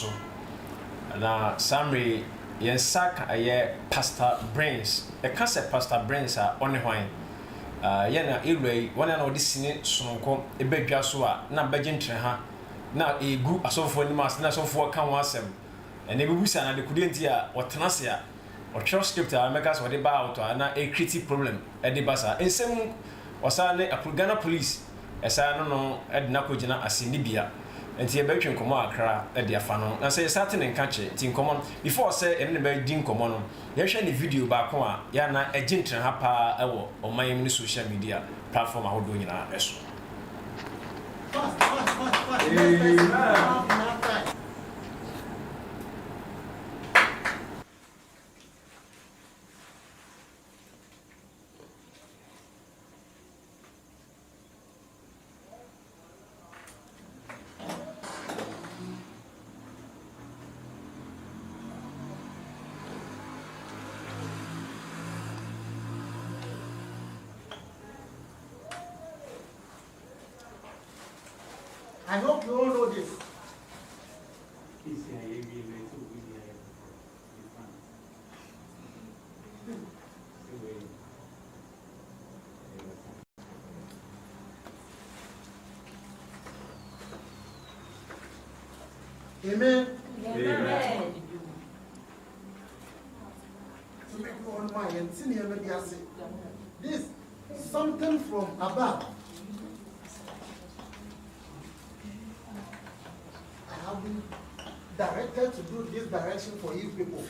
so. Na saa mmerɛ yi, yɛn nsa ka ɛyɛ Pastor Brins. Yɛka sɛ Pastor Brins a, ɔne hwan? Yɛn na yɛwura yi, wɔn a na wɔde sini sononko ba dwa so a na bɛgye ntrɛha na ɛgu asɔfofoɔ anim ase na asɔfofoɔ ka ho asɛm. Ɛnna ɛbɛbusa no adekodeɛ nti a ɔtena ase a ɔtwerɛ script a mɛka sɛ ɔde ba out a na ɛrekriti problem de ba saa nsɛm mu. Ɔsan ne Ghana police ɛsan no no de no akɔgyina asɛnnibea nti yɛbɛtwe nkɔmmɔ akra de afa no na sɛ yɛsan te ne nka kyɛ nti nkɔmmɔ no before sɛ yɛne no bɛdi nkɔmmɔ no yɛhwɛ ne video baako a yɛ a na ɛgye ntraha paa wɔ ɔman yi mu ne social media platform ahodoɔ nyinaa so. Fast, fast, fast, fast. Next person. Have enough time. I hope you all know this. Amen. Amen. This something from above. I have been directed to do this direction for you people.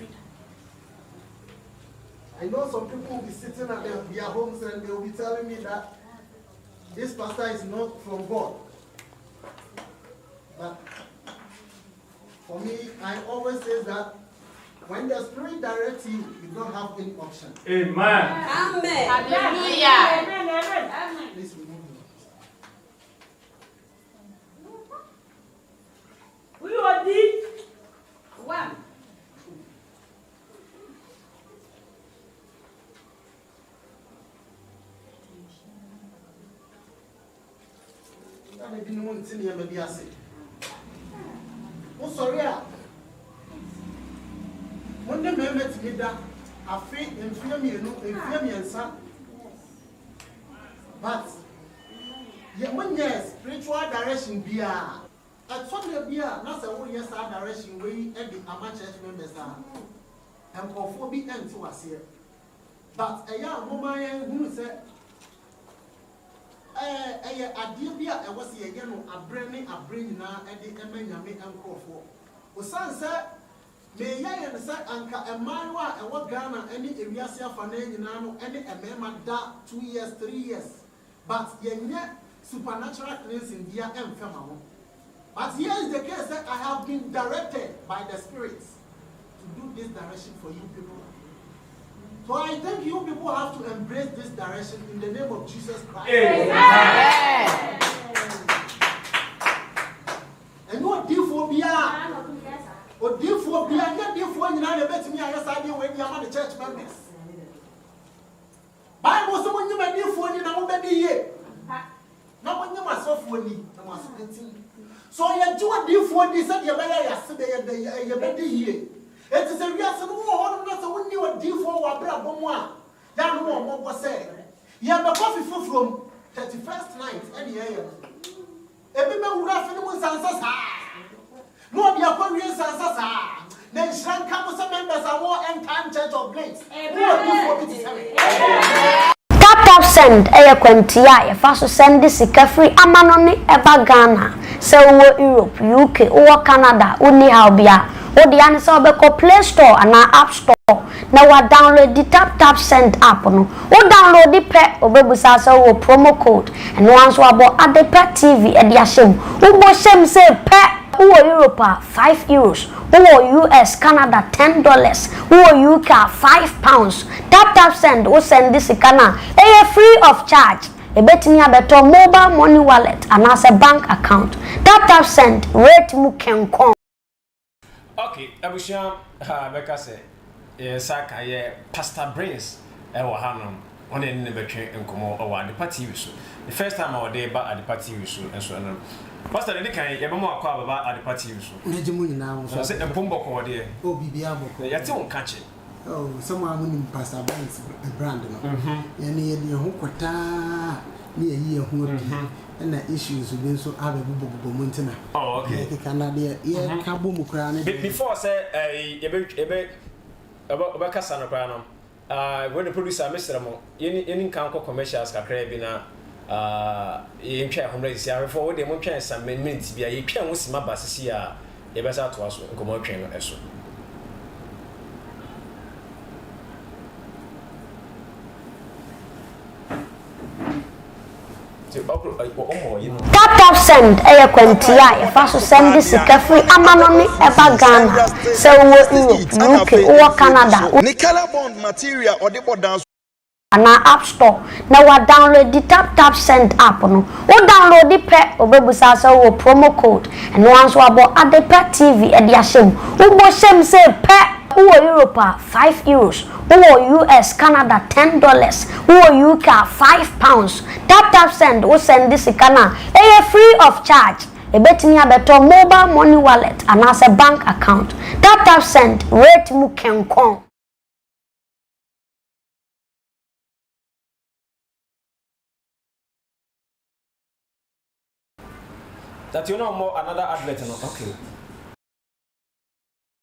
I know some people will be sitting at their, their homes and they will be telling me that this pastor is not from God. But for me, I always say that when the Spirit directs you, you don't have any option. Amen. Amen. Hallelujah. Amen. Please remove me. One. Na ebinom nte nneɛma bi ase. Wosɔre a, mo ne mmarima tumi da afe, mfeɛ mmienu, mfeɛ mmiɛnsa. But yɛ monyɛ spiritual direction biara. Ɛtɔ da bi a na sɛ woreyɛ saa direction wei de ama church members a, nkurɔfoɔ bi nte wo aseɛ. But ɛyɛ a momma yɛnhunu sɛ ɛɛ ɛyɛ adeɛ bi a ɛwɔ sɛ yɛyɛ no aberɛ ne aberɛ nyinaa de ma Nyame nkurɔfoɔ. Osiane sɛ meyɛ yɛn sɛ anka mmaayewa a ɛwɔ Ghana ne ewiase afanaa nyinaa no ne mmarima da 2 years, 3 years, but yɛnyɛ supernatural cleansing bia ɛmfɛ ma ho. But here is the case that I have been directed by the Spirit to do this direction for you people. So I think you people have to embrace this direction in the name of Jesus Christ. Amen. Ɛnyɛ odiifoɔ biara, odiifoɔ biara, nyɛ diifoɔ nyinaa na ebetumi ayɛ saa deɛ wɔ edi ama the church members. Bible sɛ mo nyim adiifoɔ ni na mo bɛdi yie, na mo nyim asɔfoɔ ni na mo aso bɛtim. So yɛgye odiifoɔ di sɛdeɛ ɛbɛyɛ yɛase bɛ yɛ yɛbɛdi yie. Eti sɛ wiase no wɔ hɔnom na sɛ wonni odiifoɔ wɔ abrabɔ mu a, yɛano wɔ mmɔbɔ sɛ yɛbɛkɔ fi foforɔ mu 31st night ɛne yɛyɛ no. Ebi bɛwura afe no mu nsansa saa na ɔde akɔ wie nsansa saa. Na nhyira nka mo sɛ members a wɔ End Time Church of Blades wowɔ odiifoɔ bi te sɛ me. Tap Send yɛ kwantia a yɛfa so send sika firi amanɔne ɛba Ghana. Sɛ wowɔ Europe, UK, wowɔ Canada, wonni haw bia. Wode ane sɛ wobɛkɔ Play Store anaa App Store na wa download di Tap Tap Send app no. Wo download pɛ, obɛbusa sɛ wowɔ promo code. Ɛno ara nso abɔ Adepa TV de ahyɛ mu. Wobɔ hyɛ mu sɛ pɛ, wowɔ Europe a, €5. Wowɔ US, Canada, $10. Wowɔ UK a, £5. Tap Tap Send, wo send sika no a, ɛyɛ free of charge. Ebetumi abɛtɔ mobile money wallet anaasɛ bank account. Tap Tap Send, rate mu kɛnkɔn. Okay, abusua ha, bɛka sɛ yɛn nsa ka yɛ Pastor Brains ɛwɔ hanom. Ɔne yɛne no bɛtwe nkɔmmɔ wɔ Adepa TV so. Ne first time a ɔde reba Adepa TV so nso ɛno no. Pastor, deɛ ɛdi kan, yɛbɛma wo akɔ abɛba Adepa TV so. Mɛgye mo nyinaa mo so Sɛ abɛba. mpom bɔkɔɔ deɛ. Oh, biribiara bɔkɔɔ. Yɛte wo nka kye. Oh, sɛ mo ara monim Pastor Benz brand no. Yɛn yɛde yɛn ho kɔtaa ne yɛyi yɛn ho apue. Ɛna issues bi nso abɛbobɔbobɔ mu nti na Oh, okay. yɛkeka na deɛ yɛka bɔ mu koraa ne deɛ. Before sɛ ɛyi yɛbɛ yɛbɛ ɔbɛkasa no koraa no, Ah wei no producer mesrɛ mo yɛni yɛni nka nkɔ commercials kakraa bi na ah yɛntwa ɛho mmra sisi ahwɛfoɔ wo deɛ montwɛn some minutes bi a yɛtwa ho sima ba sisi a yɛbɛsa atoa so nkɔmmɔ twɛn no ɛso. Tap Tap Send yɛ kwantia a yɛfa so sɛnde sika firi amanɔne ba Ghana. Sɛ wowɔ Europe, UK, wowɔ Canada, wo. Ne colour bond material ɔde bɔ dan so. Anaa App Store na woadownloadi Tap Tap Send app no. Wo downloadi pɛ, ɔbɛbusa sɛ wowɔ promo code. Ɛno ara nso wɔabɔ Adepa TV de ahyɛ mu. Wobɔ hyɛ mu sei pɛ, wowɔ Europe a, €5, wowɔ US, Canada, $10, wowɔ UK a, £5. Tap tap send, wo sɛnde sika no a, ɛyɛ free of charge. Ɛbɛtumi abɛtɔ mobile money wallet anaasɛ bank account. Tap tap send, rate mu kɛnkɔn. That you no more another advert no okay.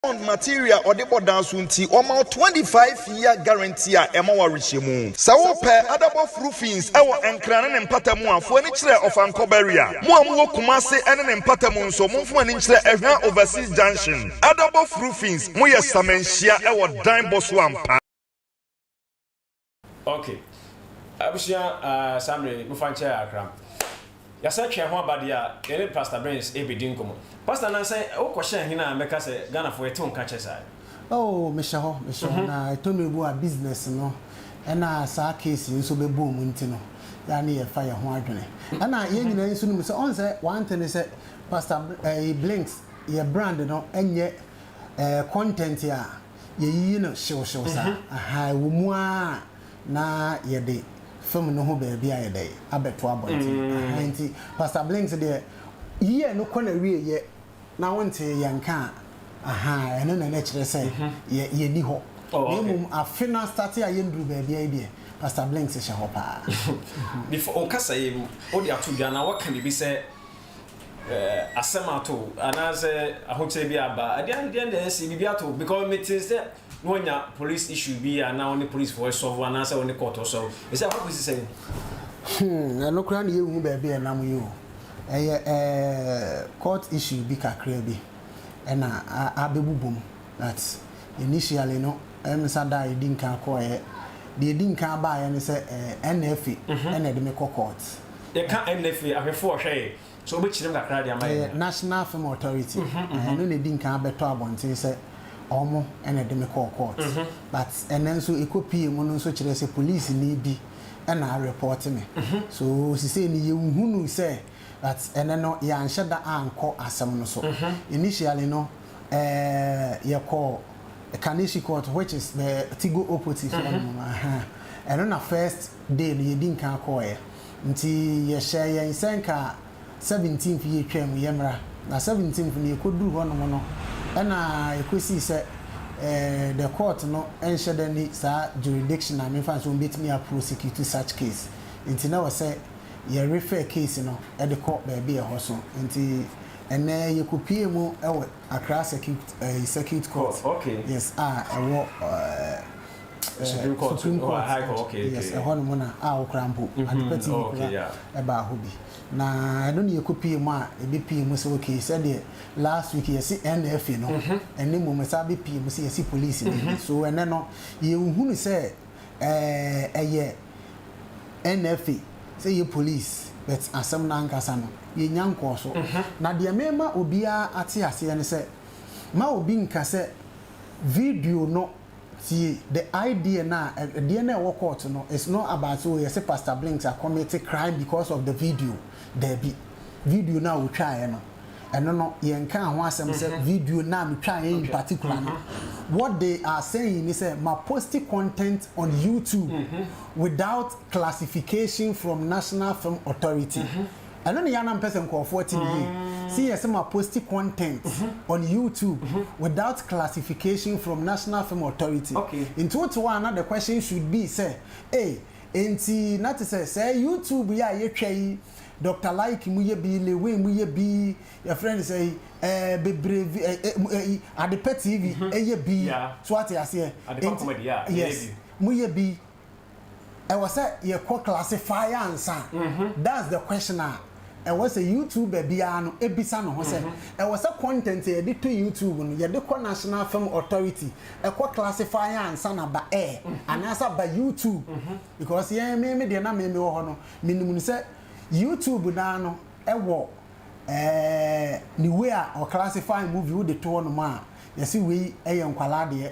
Bond material a ɔde bɔ dan so nti, wɔma wo 25 year guarantee a ɛma wo awerehyɛmu. Sɛ wopɛ adabɔf roofings wɔ Nkran ne ne mpata mu a, fo ani kyerɛ Ɔfankɔ Barrier. Mo a mowɔ Kumase ne ne mpata mu nso, momfa mo ani nkyerɛ Ɛhwa Overseas Junction. Adabɔf roofings, moyɛ samanhyia wɔ dan bɔ so ampa. Ok abusua ah saa mmerɛ yi mofa nkyɛ akra yɛasɛ twe ho aba deɛ a yɛne Pastor Burns ɛrebɛdi nkɔmmɔ. Pastor nansa yi wokɔ hyɛn hene a mɛka sɛ Ghanafoɔ yɛte wo nka kyɛ saa. Oh mehyɛ hɔ mehyɛ hɔ na ɛtɔ mmerɛ bi a business no ɛna saa case yi nso bɛbɔɔ mu nti no yɛ a ne yɛfa yɛn ho adwene ɛna yɛn nyinaa nso nim sɛ ɔn sɛ one thing ne sɛ Pastor ɛyi Blinks yɛ brand no ɛnyɛ ɛɛ content a yɛyiyi no hyewhyew saa. Ahaa, ɛwɔ mu ara a na yɛde film no ho baabi ayɛ dɛn abɛto abɔnten. Ahaa, nti Pastor Blinks deɛ, year no kɔ n'awieeɛ na wontee yɛn nka a, ahaa, ɛno na na ɛkyerɛ sɛ yɛ, yɛnni hɔ. Na mmom afe no astate a yɛnduru baabiara yi deɛ, Pastor Blinks hyɛ hɔ paa. Before wo kasa yi mu, wode ato dwa anaa woaka biribi sɛ asɛm ato wo anaasɛ ahokyerɛ bi aba ɛdeɛn deɛn na ɛsi biribi ato wo because mete sɛ na wanya police issue bi anaa wo ne policefoɔ ɛsɔvo anaasɛ wo ne court ɔsɔvo ɛsɛ akɔ akɔsi sɛn? Hmm, ɛno koraa na yɛnhu baabi a ɛnam yi o. Ɛyɛ eh, court issue bi kakra bi ɛna abɛbobom but initially no ɛyɛ me sa da a yɛdi nkan kɔeɛ, deɛ ɛdi nkan baeɛ ne sɛ eh, NFA ɛna ɛde me kɔ court. Yɛka NFA, ahwɛfoɔ ɔhwɛ yɛ, so wobɛkyerɛ mu kakra de ama yɛn Ɛyɛ a? National Film Authority, ɛno na ɛdi nkan bɛtɔ abɔnten sɛ wɔn na ɛde me kɔɔ court. But ɛnnɛ nso ɛkɔ pie mu no nso kyerɛ sɛ polisini bi na arepɔɔte me. So sisei no yɛnhunuu sɛ, but ɛnnɛ no yɛanhyɛ da ankɔ asɛm no so. Initially no ɛɛ yɛkɔɔ Kaneshie court which is the Tigo opposite hɔnom no, ahaa, ɛno na first day no yɛdi nkan kɔeɛ. Nti yɛhyɛɛ yɛn sɛ nka seventeenth yi etwaa mu yɛmmra. Na seventeenth no yɛkɔduruu hɔnom no ɛna ɛkɔsii sɛ eh, the court no nhyɛ da nni saa jurisdiction a memfa no sɛ wɔbɛtumi a prosecute such case. Nti na ɛwɔ sɛ yɛ refer case no de kɔ baabi a ɛhɔ so. Nti ɛnnɛ yɛkɔpuee mu wɔ Accra Circuit, eh, Circuit Court, Oh, okay. yes, a ɛwɔ eh, Supreme Court, Supreme oh, Court, High Court, okay, yes, okay. ɛhɔ nom na a wokora mpo Adepa TV oh, okay, kora yeah. ɛbaa hɔ bi na ɛno na yɛkɔpie mu a ɛbɛpie mu sɛ okay sɛdeɛ last week yɛse NFA no ɛne mmom ɛsan bɛpie mu sɛ yɛse police baabi so ɛnɛ no yɛnhunu sɛ ɛɛ ɛyɛ NFA sɛ yɛ police but asɛm no ankasa no yɛnnya nkɔɔ so na deɛ mema obiara ate aseɛ ne sɛ ma obi nka sɛ video no Tie, the idea no a, ɛdeɛ no a ɛwɔ court no, it's not about sɛ oh yɛse Pastor Blinks a commit crime because of the video, daabi, video no a ɔtwaeɛ no, Ɛno no yɛnkaa ho asɛm sɛ video no a metwaeɛ in particular no. What they are saying ne sɛ ma posti content on YouTube without classification from National Film Authority. Ɛno ne yɛ a na mpɛ sɛ nkurɔfoɔ te no yie. Se yɛse ma posti content on YouTube without classification from National Film Authority. Nti wote hɔ a na the question should be sɛ, ei, enti na te sɛ sɛɛ YouTube yi a yɛtwa yi, Doctor Like mu yɛ bi, Lil Wayne mu yɛ bi, yɛfrɛ no sɛn, ɛɛ bebree vi ɛ ɛ ɛ Adepa TV yɛ bi, so wate aseɛ? Adepa Enti Comedy, yeah, yɛyɛ yes, bi. mo yɛ bi. Ɛwɔ sɛ yɛkɔ classify ansa? That's the question a ɛwɔ sɛ YouTuber biara no bisa ne ho sɛ, ɛwɔ sɛ content a yɛde to YouTube no, yɛde kɔ National Film Authority ɛkɔ classify ansa na aba air anaasɛ aba YouTube? Because yɛn, me me deɛ na me mewɔ hɔ no, Menim no sɛ YouTube no ara no wɔ ɛɛ ne way a ɔ classify movie wode to hɔ nom a yɛse wei yɛ nkwadaa deɛ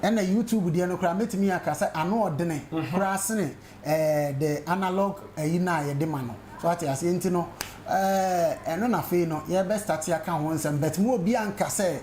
ɛna YouTube deɛ no koraa mɛtumi aka sɛ ano ɔdene koraa sene ɛɛ the analog ayi no a yɛde ma no so ate aseɛ nti no ɛɛ ɛno na afei no yɛbɛ start aka ho nsɛm but mo obi anka sɛ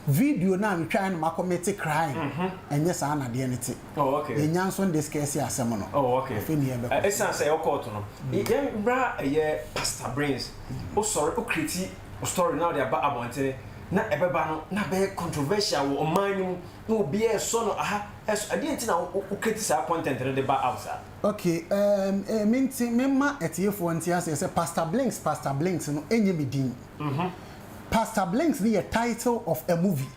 video no a metwae no ma commit crime ɛnyɛ saa na adeɛ no te. Oh, okay. Yɛnya nso ndiscuss asɛm no. Oh, okay. Afei ne yɛbɛkɔ. Ɛsiane sɛ ɛwɔ court no, yɛn bra ɛyɛ Pastor Brains. Wosɔre, wo create wo story na wode aba abɔntene na ɛbɛba no na abɛyɛ controversial wɔ ɔman no mu na obiara ɛsɔ no aha ɛsɔ. Ɛdeɛn nti na wo create saa content no de ba out saa? Okay, um, eh, me nti, me mma atiefoɔ nte aseɛ sɛ Pastor Blinks, Pastor Blinks no ɛnyɛ me din. Pastor Blinks no yɛ title of a movie.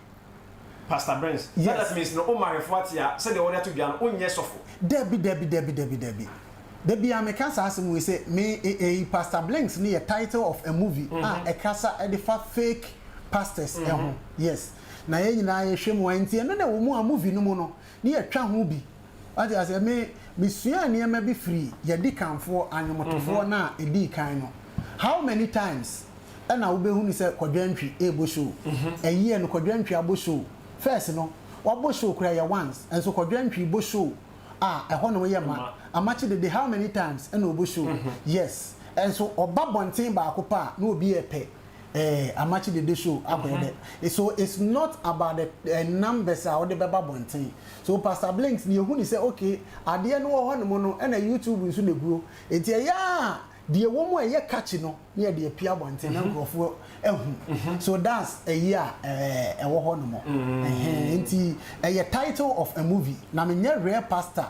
Pastor Burns, Yes. That means no woma ahwɛfoɔ ate a sɛdeɛ wɔde ato dwa no wonyɛ sɔfo. Dabi dabi dabi dabi dabi. Da biara meka saa asɛm wei sɛ me eyi Pastor Blinks no yɛ title of a movie a ɛkasa de fa fake pastors ho. Yes. Na yɛn nyinaa yɛhwɛ mu a nti ɛno na ɛwɔ mu a movie no mu no ne yɛtwa ho bi. Wate aseɛ? Me mesuaa nneɛma bi firi yɛdikanfoɔ anwomotofoɔ no a ɛdii kan no. How many times ɛna wobɛhunu sɛ Kwadwo Antwi ɛrebɔ show. A year no Kwadwo Antwi abɔ show. First no, wabɔ show koraa ɛyɛ once. Nso Kwadwo Antwi bɔ show a, ɛhɔ nom yɛ ma. Amakye Dede how many times ɛna ɔbɔ show? Yes. Nso ɔba bɔnten baako pɛ a, na obi ɛɛpɛ eh, Amakye Dede show akɔyɛ dɛ. So it's not about the numbers a wode bɛba bɔnten. So Pastor Blinks no yɛhu no sɛ okay, adeɛ no wɔ hɔ nom no ɛna YouTube nso na ɛguo. Nti ɛyɛ a Deɛ ɛwɔ mu a ɛyɛ catchy no na yɛde apue abɔnten na nkurɔfoɔ ahu. So that's ɛyi a ɛwɔ hɔ nom. Ɛhɛn, nti ɛyɛ title of a movie. Na menyɛ real pastor,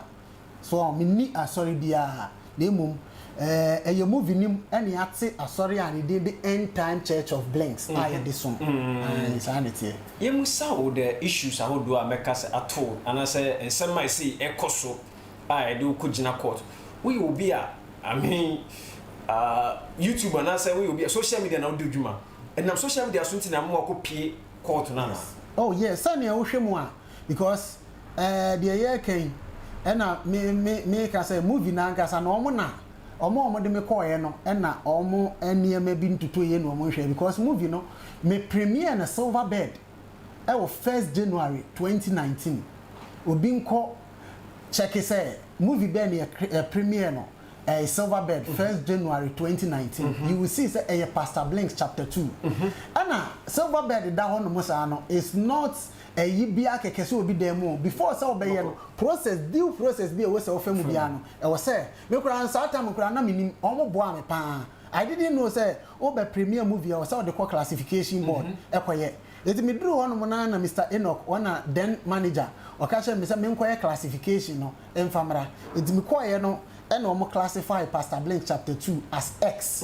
so menni asɔre biara, na mmom ɛyɛ movie no mu ɛna yɛate asɔre a ne din de End Time Church of Blinks a yɛde som. Ae, saa na ɛteɛ. Yɛmmisa wo the issues ahodoɔ a mɛka sɛ ato wo anaasɛ nsɛm a ɛsei ɛkɔ so a ɛde wo kɔgyina court. Woyɛ obi a I mean uh, YouTube anaasɛ woyɛ obi a social media na wodi dwuma. Ɛnam social media so nti na ama wakɔ pie court no anaa? Oh yes, sɛnea wohwɛ mu a because eh, deɛ yɛreka yi ɛna me me meka sɛ movie no ankasa no wɔn na wɔn a wɔde me kɔɔeɛ no ɛna wɔn nneɛma bi ntotoeɛ na wɔn nhwɛ because movie no me premiere no Silver Bird ɛwɔ first January 2019 obi nkɔ Check sɛ movie bɛn na yɛ premiere no ɛyɛ Silver Bird first January 2019 you will see sɛ ɛyɛ Pastor Blinks chapter 2 ɛna Silver Bird da hɔ nom saa no it's not ɛyi biara kɛkɛ sɛ obi dan mu o before sɛ wobɛyɛ no process due process bi a ɛwɔ sɛ wofa mu biara no ɛwɔ sɛ me koraa saa time koraa na menim wɔn boaa me paa I didn't know sɛ wobɛ premiere movie a ɛwɔ sɛ wode kɔ classification board ɛkɔyɛ Enti meduruu hɔnom no ara na Mister Enoch, wɔn na then manager, ɔka kyerɛɛ me sɛ menkɔyɛ classification no mfa mmra. Enti mekɔeɛ no ɛna wɔn classify Pastor Blink chapter 2 as X.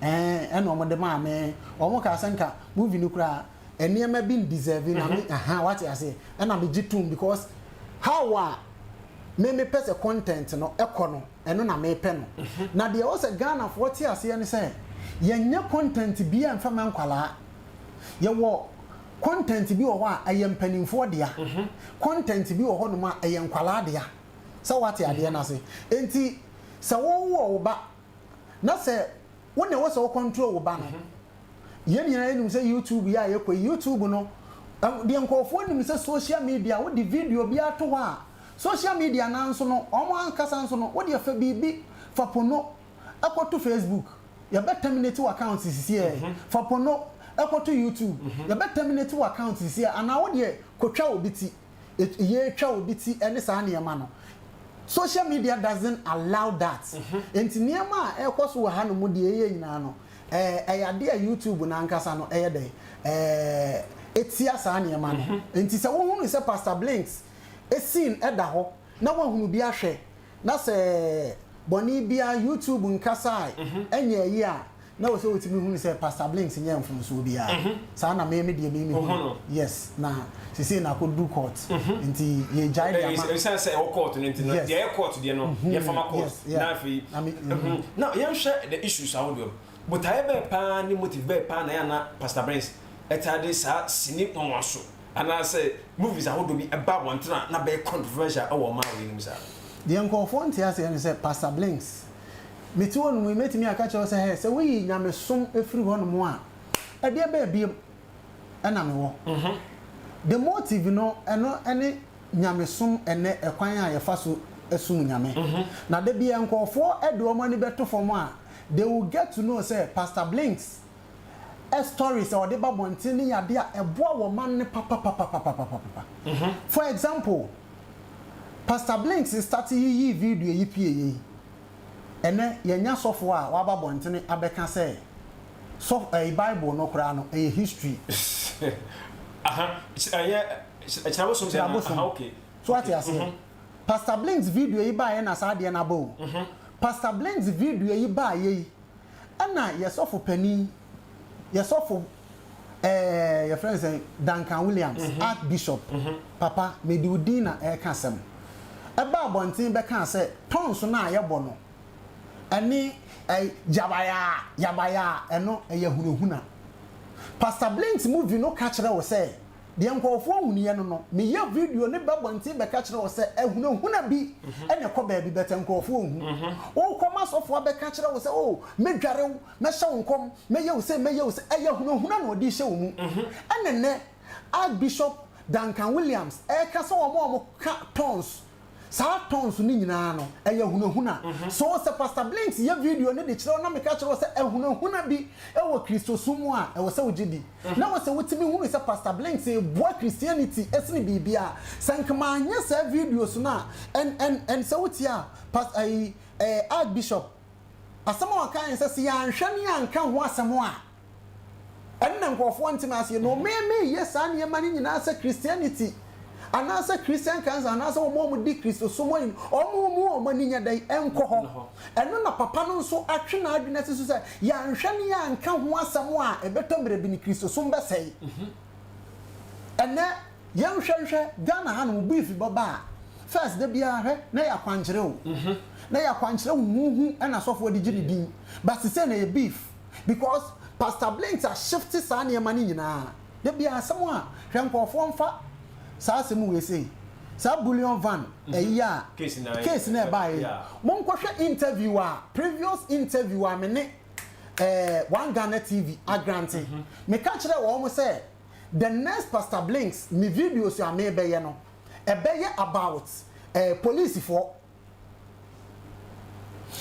Ɛɛ ɛna wɔn de maa me. Wɔn kaa sɛ nka movie no koraa nneɛma bi ndeserve na me aha wate aseɛ. Ɛna megye toom because how a me mepɛ sɛ content no ɛkɔ no ɛno na mepɛ no. Na deɛ ɛwɔ sɛ Ghanafoɔ te aseɛ ne sɛ yɛnyɛ content biara mfa ma nkwadaa. Yɛwɔ content bi wɔ hɔ a ɛyɛ mpanimfoɔ dea, content bi wɔ hɔnom a ɛyɛ nkwadaa dea. Sɛ woate adeɛ no ase? Enti sɛ wowɔ wo ba na sɛ wo na ɛwɔ sɛ wo control wo ba no, yɛn nyinaa yɛnim sɛ YouTube yi a yɛkɔ yi, YouTube no, deɛ nkurɔfoɔ nim sɛ social media wode video bi ato hɔ a, social media no ara nso no, wɔn ankasa nso no, wodeɛ fa biribi, fa pono kɔto Facebook. Yɛbɛ terminate wo account sisiɛ. Fa pono. kɔto YouTube, yɛbɛ terminate wo account sisi a, anaa wo deɛ kɔtwa obi ti, yɛtwa obi ti ne saa nneɛma no. Social media doesn't allow that. Nti nneɛma a ɛrekɔ so wɔ hanom deɛ ɛyɛ nyinaa no, ɛɛ ɛyɛ adeɛ a YouTube no ankasa no ɛyɛ dɛn, ɛɛ ɛtia saa nneɛma no. Nti sɛ wohunu sɛ Pastor Blinks scene ɛda hɔ na woahunu bi ahwɛ, na sɛ bɔne biara YouTube nkasae ɛnyɛ ayi a, na wɔ sɛ wotumi hunu sɛ Pastor Blinks nyɛ mfomsoɔ biara. Saa na me me deɛ me me hunu. Yes, na sesei na akɔduru court. Nti yɛgyae de ama. Ɛsiane sɛ ɛwɔ court no nti no, deɛ ɛyɛ court deɛ no, yɛfa ma court. Na afei, na yɛnhwɛ the issues ahodoɔ. Botaeɛ bɛɛ paa ne motive bɛɛ paa na ɛyɛ a na Pastor Blinks ɛtaa de saa sini nwanwaso anaasɛ movies ahodoɔ bi ba abɔnten a na bɛyɛ controversial wɔ ɔman wei no mu saa? Deɛ nkurɔfoɔ nte aseɛ ne sɛ Pastor Blinks, mete hɔ nom yi mɛtumi aka kyerɛ wo sɛ hɛ, sɛ woyi nyamesom firi hɔ nom a, ɛdeɛ bɛɛ biom na mewɔ? The motive no, ɛno ne nyamesom ɛnnɛ ɛkwan a yɛfa so som Nyame. Na da biara nkurɔfoɔ de wɔn ani bɛto fam a, they will get to know sɛ Pastor Blinks stories a ɔde ba bɔnten no yɛ adeɛ a ɛboa wɔ man no papapapapapapa. For example, Pastor Blinks starte yiyii video yi pieeɛ yi, ɛnɛ yɛanya sɔfoɔ a waba bɔntene abɛka sɛ sɔf ɛyi Bible no koraa no ɛyɛ history. Aha, ɛyɛ Kyerɛbosom deɛ no, aha okay. So wate aseɛ? Pastor Blinks video yi baeɛ na saa adeɛ no aba o. Pastor Blinks video yi baeɛ yi, Ɛna yɛ sɔfo panin, yɛ sɔfo ɛɛ yɛfrɛ no sɛn, Duncan Williams, Archbishop, papa, mede wo din na ɛreka asɛm. Ɛbaa abɔnten bɛkaa sɛ tons no a yɛbɔ no, ɛne ɛy yabayaa, yabayaa, ɛno ɛyɛ ahunahuna. Pastor Blinks movie no ka kyerɛ wo sɛ Deɛ nkurɔfoɔ hunuiɛ no no, meyɛ video no ba abɔnten bɛka kyerɛ wo sɛ ahunahuna bi na ɛkɔ baabi but nkurɔfoɔ nhu. Wokɔ ma sɔfoɔ abɛka kyerɛ wo sɛ oh mɛdware wo, mɛhyɛ wo nkɔm, mɛyɛ wo sei, mɛyɛ wo sei, ɛyɛ ahunahuna na ɔde rehyɛ wo mu. Ɛna nnɛ Archbishop Duncan Williams ɛreka sɛ wɔn a wɔka tongues Saa tons no nyinaa no, ɛyɛ ahunahuna. So sɛ Pastor Blinks yɛ video no de kyerɛ wo na meka kyerɛ wo sɛ ahunahuna bi wɔ Kristosom mu a, ɛwɔ sɛ wogye di. Na ɛwɔ sɛ wotumi hunu sɛ Pastor Blinks reboa Christianity sene biribiara. Sɛ nka manyɛ saa videos no a, and, and, and sɛ wotie a, Pas, ayi, eh, Archbishop, asɛm a ɔkae ne sɛ, sɛ yɛanhwɛ ne yɛanka ho asɛm a, Ɛno na nkurɔfoɔ nte me aseɛ no. Me meyɛ saa nneɛma no nyinaa sɛ Christianity anaasɛ Christian Council anaasɛ wɔn a wɔdi Kristosom ayi no, wɔn mu wɔn ani nyɛ dɛn nkɔ hɔ. Ɛno na papa no nso atwe n'adwene asi so sɛ yɛanhwɛ ne yɛanka ho asɛm a ɛbɛtɔ mmerɛ bi no Kristosom bɛsɛe. Ɛnnɛ yɛnhwɛ nhwɛ Ghana hanom beef bɛba a, first da biara hwɛ na ɛyɛ akwankyerɛ o. Na ɛyɛ akwankyerɛ huhuuhu na asɔfoɔ de gye ne din. But sesei na ɛyɛ beef. Because Pastor Blinks a shifte saa nneɛma no nyinaa. Da biara asɛm a, hwɛ nkurɔfoɔ mfa saa asɛm wei sei, saa bullion van ayi a, case no a ɛbaeɛ yi, monkɔhwɛ interview a, previous interview a me ne eh, One Ghana TV agrante. Meka kyerɛɛ wɔn sɛ, the next Pastor Blinks me videos a mebɛyɛ no, ɛbɛyɛ about eh, polisifoɔ.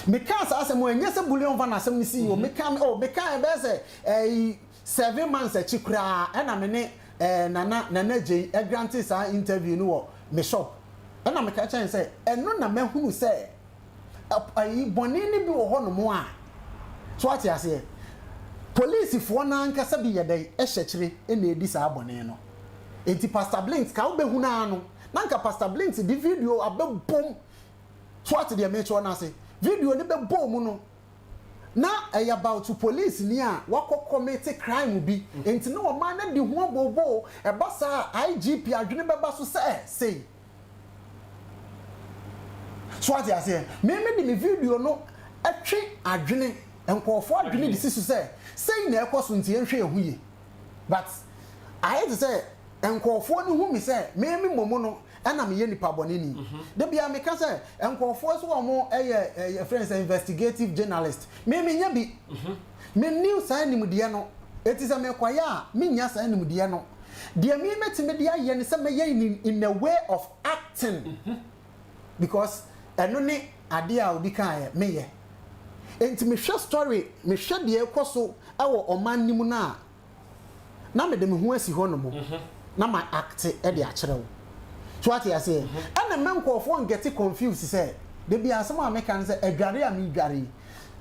Mekaa saa asɛm ɛnyɛ sɛ bullion van asɛm no sii o, meka oh mekaa ɛbɛyɛ sɛ ɛyi 7 months akyi koraa ɛna me ne ɛɛ Nana Nana Gyei ɛgrante saa interview no wɔ me shop ɛna meka kyerɛ no sɛ ɛno na mahunu sɛ ɛyi bɔne no bi wɔ hɔ nom a so ate aseɛ polisifoɔ no ankasa bi yɛ dɛn ɛhyɛ kyire ɛna ɛdi saa bɔne no enti Pastor Blinks ka wobɛhunu ara no na nka Pastor Blinks de video abɛbom so ate deɛ mekyerɛ no ase video no bɛbɔ mu no na ɛyɛ about police ni a wakɔ commit crime bi nti na ɔman no di ho abooboo ɛba saa IGP adwene bɛba so sɛ sei so ate aseɛ meme de me video no ɛtwe adwene nkurɔfoɔ adwene de si so sɛ sei na ɛkɔ so nti yɛnhwɛ yɛn ho yie but ayɛ te sɛ nkurɔfoɔ no hu me sɛ meme mmom no ɛna meyɛ nipa bɔneni da bia meka sɛ nkurɔfoɔ so wɔn ɛyɛ ɛyɛ friends sɛ investigative journalist meme nyɛ bi menni saa nimdeɛ no eti sɛ mekɔyɛ a menya saa nimdeɛ no deɛ me mɛtumi de ayɛ ne sɛ mɛyɛ in in a way of acting because ɛno ne adeɛ a obi kaeɛ meyɛ nti mehwɛ story mehwɛ deɛ ɛkɔ so ɛwɔ ɔman no mu no a. na mede me ho asi hɔ nom na ma acte de akyerɛ wo. So wate aseɛ? Ɛna mma nkurɔfoɔ ngɛte confused sɛ, da biara asɛm a meka ne sɛ, adware a meredware yi,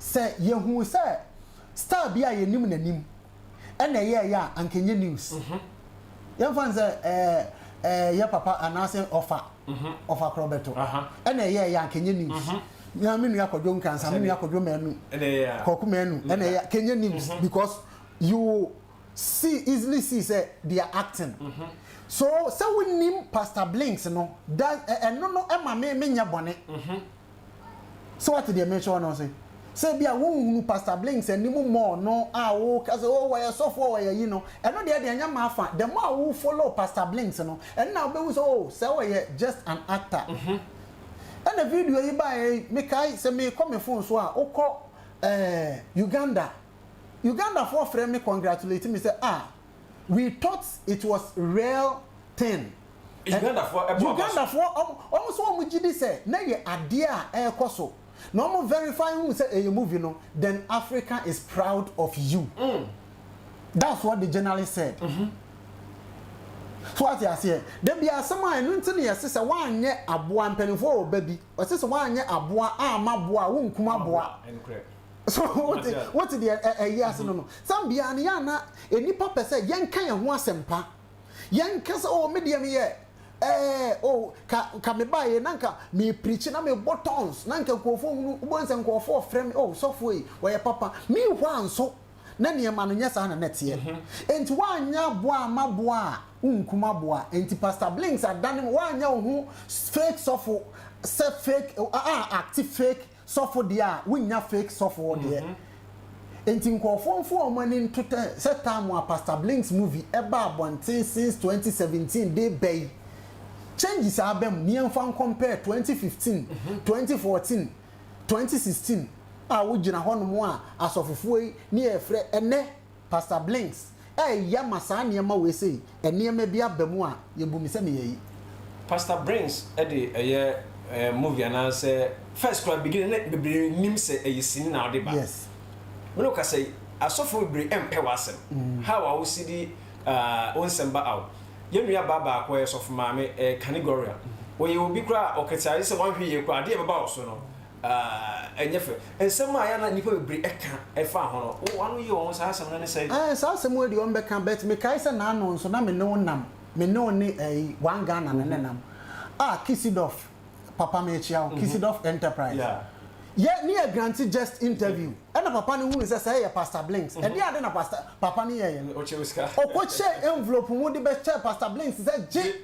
sɛ yɛhuu sɛ star bi a yɛnim n'anim ɛna ɛyɛɛyɛ a, anka ɛnyɛ news. Yɛmfa no sɛ ɛɛ ɛɛ yɛ papa anaasɛ ɔfa, ɔfa korɔ bɛto, ɛna ɛyɛɛyɛ a, anka ɛnyɛ news. Na me nua Kwadwo Nkansah, me nua Kwadwo Manu, Kwaku Manu, ɛna ɛyɛ a, anka ɛnyɛ news because you see easily see sɛ they are acting. So sɛ wonim Pastor Blinks no, da ɛno no ɛma me menyɛ bɔne. So wate deɛ mekyerɛ no ase? Sɛ bi a wonhunu Pastor Blinks anim mmɔɔ no a woka sɛ oh wɔyɛ sɔfoɔ wɔyɛ yi no, ɛno deɛ deɛ ɛnyɛ m'afa. The more a wo follow Pastor Blinks no, ɛno na wobɛhu sɛ oh sɛ ɔyɛ just an actor. Ɛna video yi baeɛ yi, mekae sɛ merekɔ me phone so a, wokɔ eh, Uganda, Ugandafoɔ frɛ me congratulate me sɛ ah we thought it was real thing. Ugandafoɔ ɛbɔ aba so. Ugandafoɔ ɔmo ɔmo nso ɔmo gye di sɛ na yɛ adeɛ a ɛrekɔ so na ɔmo verify hu sɛ ɛyɛ movie no then Africa is proud of you. That's what the journalist said. So wate aseɛ? Da bi asɛm a ɛno nti na yɛse sɛ woanyɛ aboa mpanimfoɔ wɔ ba bi ɔse sɛ woanyɛ aboa amma aboa a wonkum aboa. So wote wote deɛ ɛyi ase no no sam biara no yɛ ana nnipa pɛ sɛ yɛnka yɛn ho asɛmpa yɛnka sɛ oh me deɛ meyɛ ɛɛ oh ka ka me baeɛ na nka mepreakyi na mebɔ tons na nka nkurɔfoɔ hunu wobɛhu sɛ nkurɔfoɔ frɛ me oh sɔfoɔ yi wɔyɛ papa meanwhile nso na nneɛma no nyɛ saa na na ɛteɛ enti woanyɛ aboa amma aboa a wonkum aboa enti Pastor Blinks adane woanyɛ wo ho fake sɔfo sɛ fake a acte fake sɔfo deɛ a wonnya fake sɔfoɔ deɛ Enti nkurɔfoɔ mfa wɔn ani nto tɛ sɛ time a Pastor Blinks movie ɛbaa abɔnten since 2017 de ba yi changes a aba mu ne yɛmfa ncompare 2015, 2014, 2016 a wogyina hɔnom a asɔfofoɔ yi ne yɛfrɛ ɛnɛ Pastor Blinks ɛɛya ma saa nneɛma wei sei nneɛma bi aba mu a yɛbu me sɛ meyɛ yi. Pastor Brinks de ɛyɛ movie anaasɛ first koraa beginning na bebree nnim sɛ ɛyɛ sini na ɔde ba. Yes. Me ne wo kasa yi asɔfoɔ bebree ɛmpɛ w'asɛm. How a wosi di wo nsɛm ba out. Yɛn nua baa baako ɔyɛ sɔfo maame ɛyɛ Kani Gloria. Ɔyɛ obi koraa a ɔkɛtɛ ayɛ sɛ wanhwɛ yie koraa adeɛ ɛbɛba wo so no ɛnyɛ fɛ. Nsɛm a ɛyɛ a na nnipa bebree ɛka ɛfa ho no, wo ano yie wɔ ho saa asɛm no ne sɛn? Ɛɛ saa asɛm wei deɛ wɔbɛka but mekae sɛ n'ano nso na me ne wo nam, me ne wo ne ɛyi One Ghana no ne nam. Ah Kissidoff papa mekyea wo, Kissidoff Enterprise. Yɛ ne yɛ grante just interview ɛna papa no hunu sɛ sɛ ɛyɛ Pastor Blinks. Ɛdeɛ ade na Pastor papa no yɛɛyɛ no? Ɔkɔkyɛɛ envelope mu de bɛkyɛɛ Pastor Blinks sɛ gye.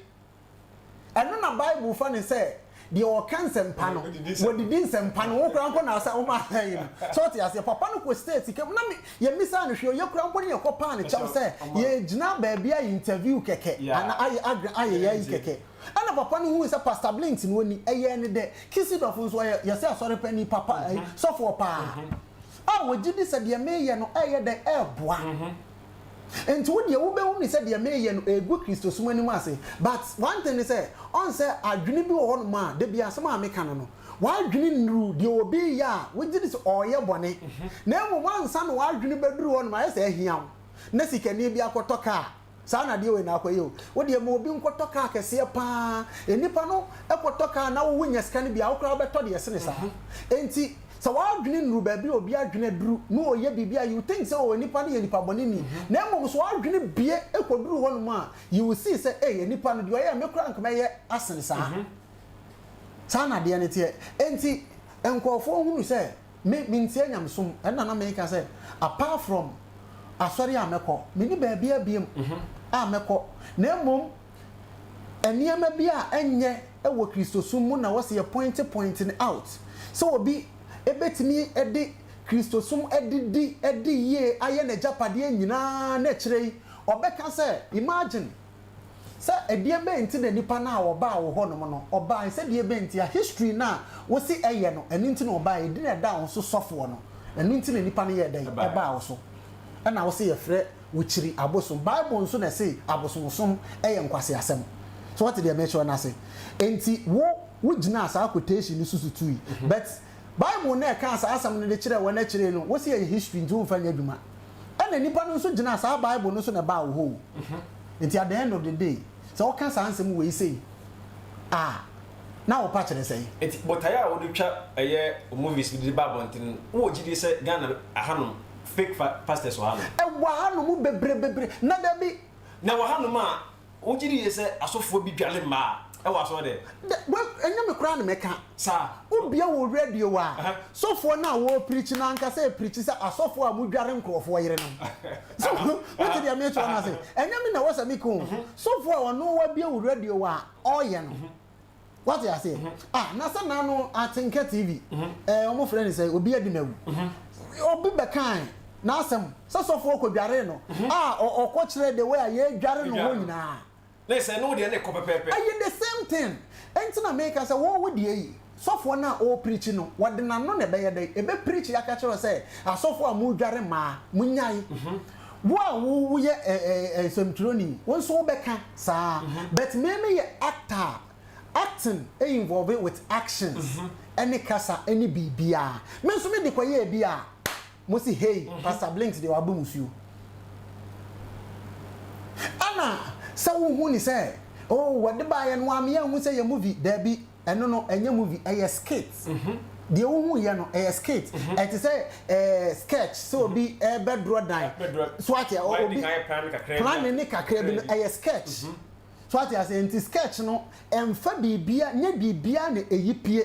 Ɛno na Bible fa no sɛ deɛ ɔka nsɛmpa no, wɔdidi nsɛmpa no, wo koraa mpo na sɛ woma ayi no. So ɔte aseɛ? Papa no kɔ state sika mu, na me, yɛmmisaa no hwee, ɔyɛ koraa mpo ne yɛkɔ paa no kyɛw sɛ yɛgyina baabi ayɛ interview kɛkɛ, anaa ayɛ agra ayɛ yɛ ayi kɛkɛ. Ɛna papa no hui sɛ Pastor Blinks no ɔni, ɛyɛɛ no dɛ. Kisidɔf nso ɔyɛ, yɛsɛ asɔre panin papa, ayi, sɔfoɔ paa, a ɔgye di sɛ deɛ meyɛ no ɛyɛ dɛn, ɛreboa. Nti wo deɛ wobɛhu no sɛ deɛ meyɛ no ɛgu Kristosom anim ase but one thing ne sɛ ɔn sɛ adwene bi wɔ hɔnom a da biara asɛm a meka no no w'adwene nnuru deɛ obi reyɛ a wogye di sɛ ɔreyɛ bɔne na mmom ansa na w'adwene bɛduru hɔnom ayɛ sɛ ahia wo na sikani bi akɔtɔ kaa saa na adeɛ wei na akɔyɛ o wo deɛ ma obi nkɔtɔ kaa kɛseɛ paa nnipa no kɔtɔ kaa na wo wonya sika no bi a wo koraa wobɛtɔ deɛ ɛsene saa enti Sɛ w'adwene nnuru baabi a obi adwene aduru na ɔyɛ biribi a you think sɛ oh nipa no yɛ nipa bɔne ni. Na mmom sɛ w'adwene bue kɔduru hɔnom a you will see sɛ ei nipa no deɛ ɔyɛɛ me koraa anka mɛyɛ asene saa. Saa na adeɛ no teɛ. Enti nkurɔfoɔ hunu sɛ me mentie nyamesom ɛna na meka sɛ apart from asɔre a mɛkɔ menni baabiara biom a mɛkɔ na mmom nneɛma bi a ɛnyɛ wɔ Kristosom mu na wɔsɛ yɛ pointe pointe no out sɛ obi bɛtumi de Kristosom adidi adi yie ayɛ n'agyapadeɛ nyinaa na akyire yi ɔbɛka sɛ imagine sɛ ɛdeɛ bɛn nti na nipa no a ɔbaa wo hɔ nom no ɔbaae sɛ deɛ bɛn nti a history no a wose ɛyɛ no ɛno nti na ɔbaae ɛdin a ɛda wo so sɔfoɔ no ɛno nti na nipa no yɛɛ dɛn ɛbaa wo so ɛna wose yɛfrɛ Wokyiri abosom. Bible nso na ɛse abosonsom yɛ nkwaseasɛm. So woate deɛ merekyerɛ no ase? Enti wo, wogyinaa saa quotation no so sutui. But Bible no a ɛkaa saa asɛm no de kyerɛɛ wɔn akyire no, wose ɛyɛ history nti womfa nyɛ adwuma. Ɛna nnipa no nso gyinaa saa Bible no so na ɛbaa wo hɔ o. Nti at the end of the day, sɛ woka saa nsɛm wei sei a, na wo pa kyerɛ sɛn? Nti botaeɛ a wode twa ɛyɛ wo movies de ba abɔnten no, wowɔ gyidie sɛ Ghana ahanom fake pastors wɔ hanom? Ɛwɔ hanom bebree bebree, na dabi. Na wɔ hanom a, Wogye di sɛ asɔfoɔ bi dware mmaa wɔ asɔre dɛm? Dɛ, wei, ɛnyɛ me koraa na mɛka. Saa. Wobue wo radio a, sɔfoɔ no a wɔreprikyi no ankasa reprikyi sɛ asɔfoɔ a modware nkurɔfoɔ yerenom. So, wote deɛ merekyerɛ no ase? Ɛnyɛ me na ɛwɔ sɛ meka o. Sɔfoɔ a ɔno wabue wo radio a ɔreyɛ no. Wate aseɛ? Ah, na sɛ n'ano Atenka TV, ɛɛ, wɔn frɛ no sɛ obi adi n'awu. Obi bɛkae n'asɛm sɛ sɔfoɔ kɔdwaree no, a ɔkɔ kyerɛ the way a yɛdware no hɔ nyinaa. Na sɛ ɛno deɛ ne kɔ pɛpɛɛpɛ. Ɛyɛ the same thing. Ɛnti na meka sɛ wo wo deɛ yi, sɔfoɔ no a ɔrepreachi no, wɔde n'ano na ɛbɛyɛ dɛn? Ɛbɛpreachi aka kyerɛ wo sɛ asɔfoɔ a modware mmaa, monyae. Wo a wo woyɛ ɛ ɛ nsɛmtwerɛni, wo nso wobɛka saa. But me meyɛ actor a, acting involve with actions ɛne kasa ɛne biribiara. Me nso me de kɔyɛɛ bi a, mo se hey, Pastor Blinks deɛ wabɔ musuo. Ɛna sɛ wohu ne sɛ, oh wɔde baeɛ no wameyɛ anhu sɛ yɛ movie, daabi. Ɛno no ɛnyɛ movie ɛyɛ skit. Deɛ wohu yɛ no ɛyɛ skit. Ɛte sɛ ɛɛ sketch sɛ obi ɛbɛ draw dan. So ate obi plan ne kakra bi no ɛyɛ sketch. So ate ase nti sketch no ɛnfa biribia nyɛ biribia na ɛyi pie.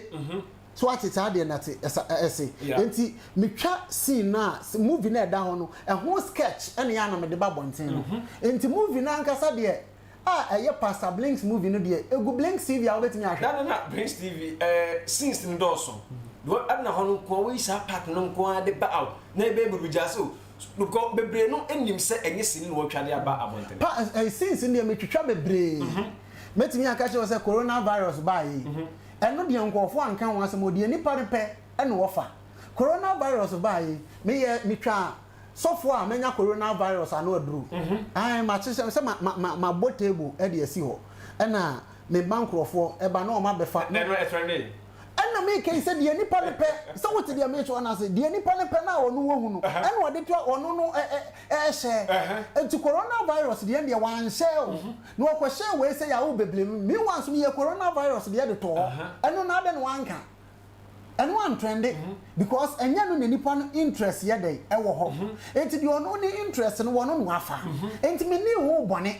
So ate saa deɛ na te ɛsa ɛse. Nti metwa scene no a movie no a ɛda hɔ no ɛho sketch ɛna yɛ a na mede ba abɔnten no. Nti movie no ankasa deɛ a ɛyɛ Pastor Blinks movie no deɛ egu Blinks TV a wobɛtumi ahwɛ. Na na na Blinks TV eh, scenes no dɔɔso. Because ɛna hɔ no nko ara woyi saa part no nko ara de ba out na ɛbɛyɛ biribi ase o. Because bebree no nim sɛ ɛnyɛ sini na wɔatwa de aba abɔntene. Pa eh, scenes no deɛ metwitwa bebree. Mɛtumi aka kyerɛ wo sɛ corona virus baeɛ yi, ɛno deɛ nkurɔfoɔ anka ho asɛm o, deɛ nnipa no pɛ na wɔfa. Corona virus baeɛ yi, meyɛ metwaa Sɔfoɔ a manya corona virus ano aduru. Ae makyekyɛ sɛ ma ma ma mabɔ table de asi hɔ ɛna me ma nkorɔfoɔ ɛba na wɔn abɛfa. Na ɛno ɛtrɛndee. Ɛna meka yi sɛ deɛ nipa no pɛ sɛ wote deɛ mekyerɛ no ase deɛ nipa no pɛ no a ɔno wahu no ɛna ɔde to ɔno no ɛ ɛ ɛhyɛ nti corona virus deɛ deɛ wanhyɛ o na ɔkɔhyɛ wei sɛ yɛ a wo bebree meanwhile nso meyɛ corona virus deɛ de tɔ hɔ ɛno na adɛn na wanka. Ɛno antrɛnde because ɛnyɛ no na nipa no interest yɛ dɛn ɛwɔ hɔ. Enti deɛ ɔno ne interest no wɔ no na wafa. Enti menni ho bɔne.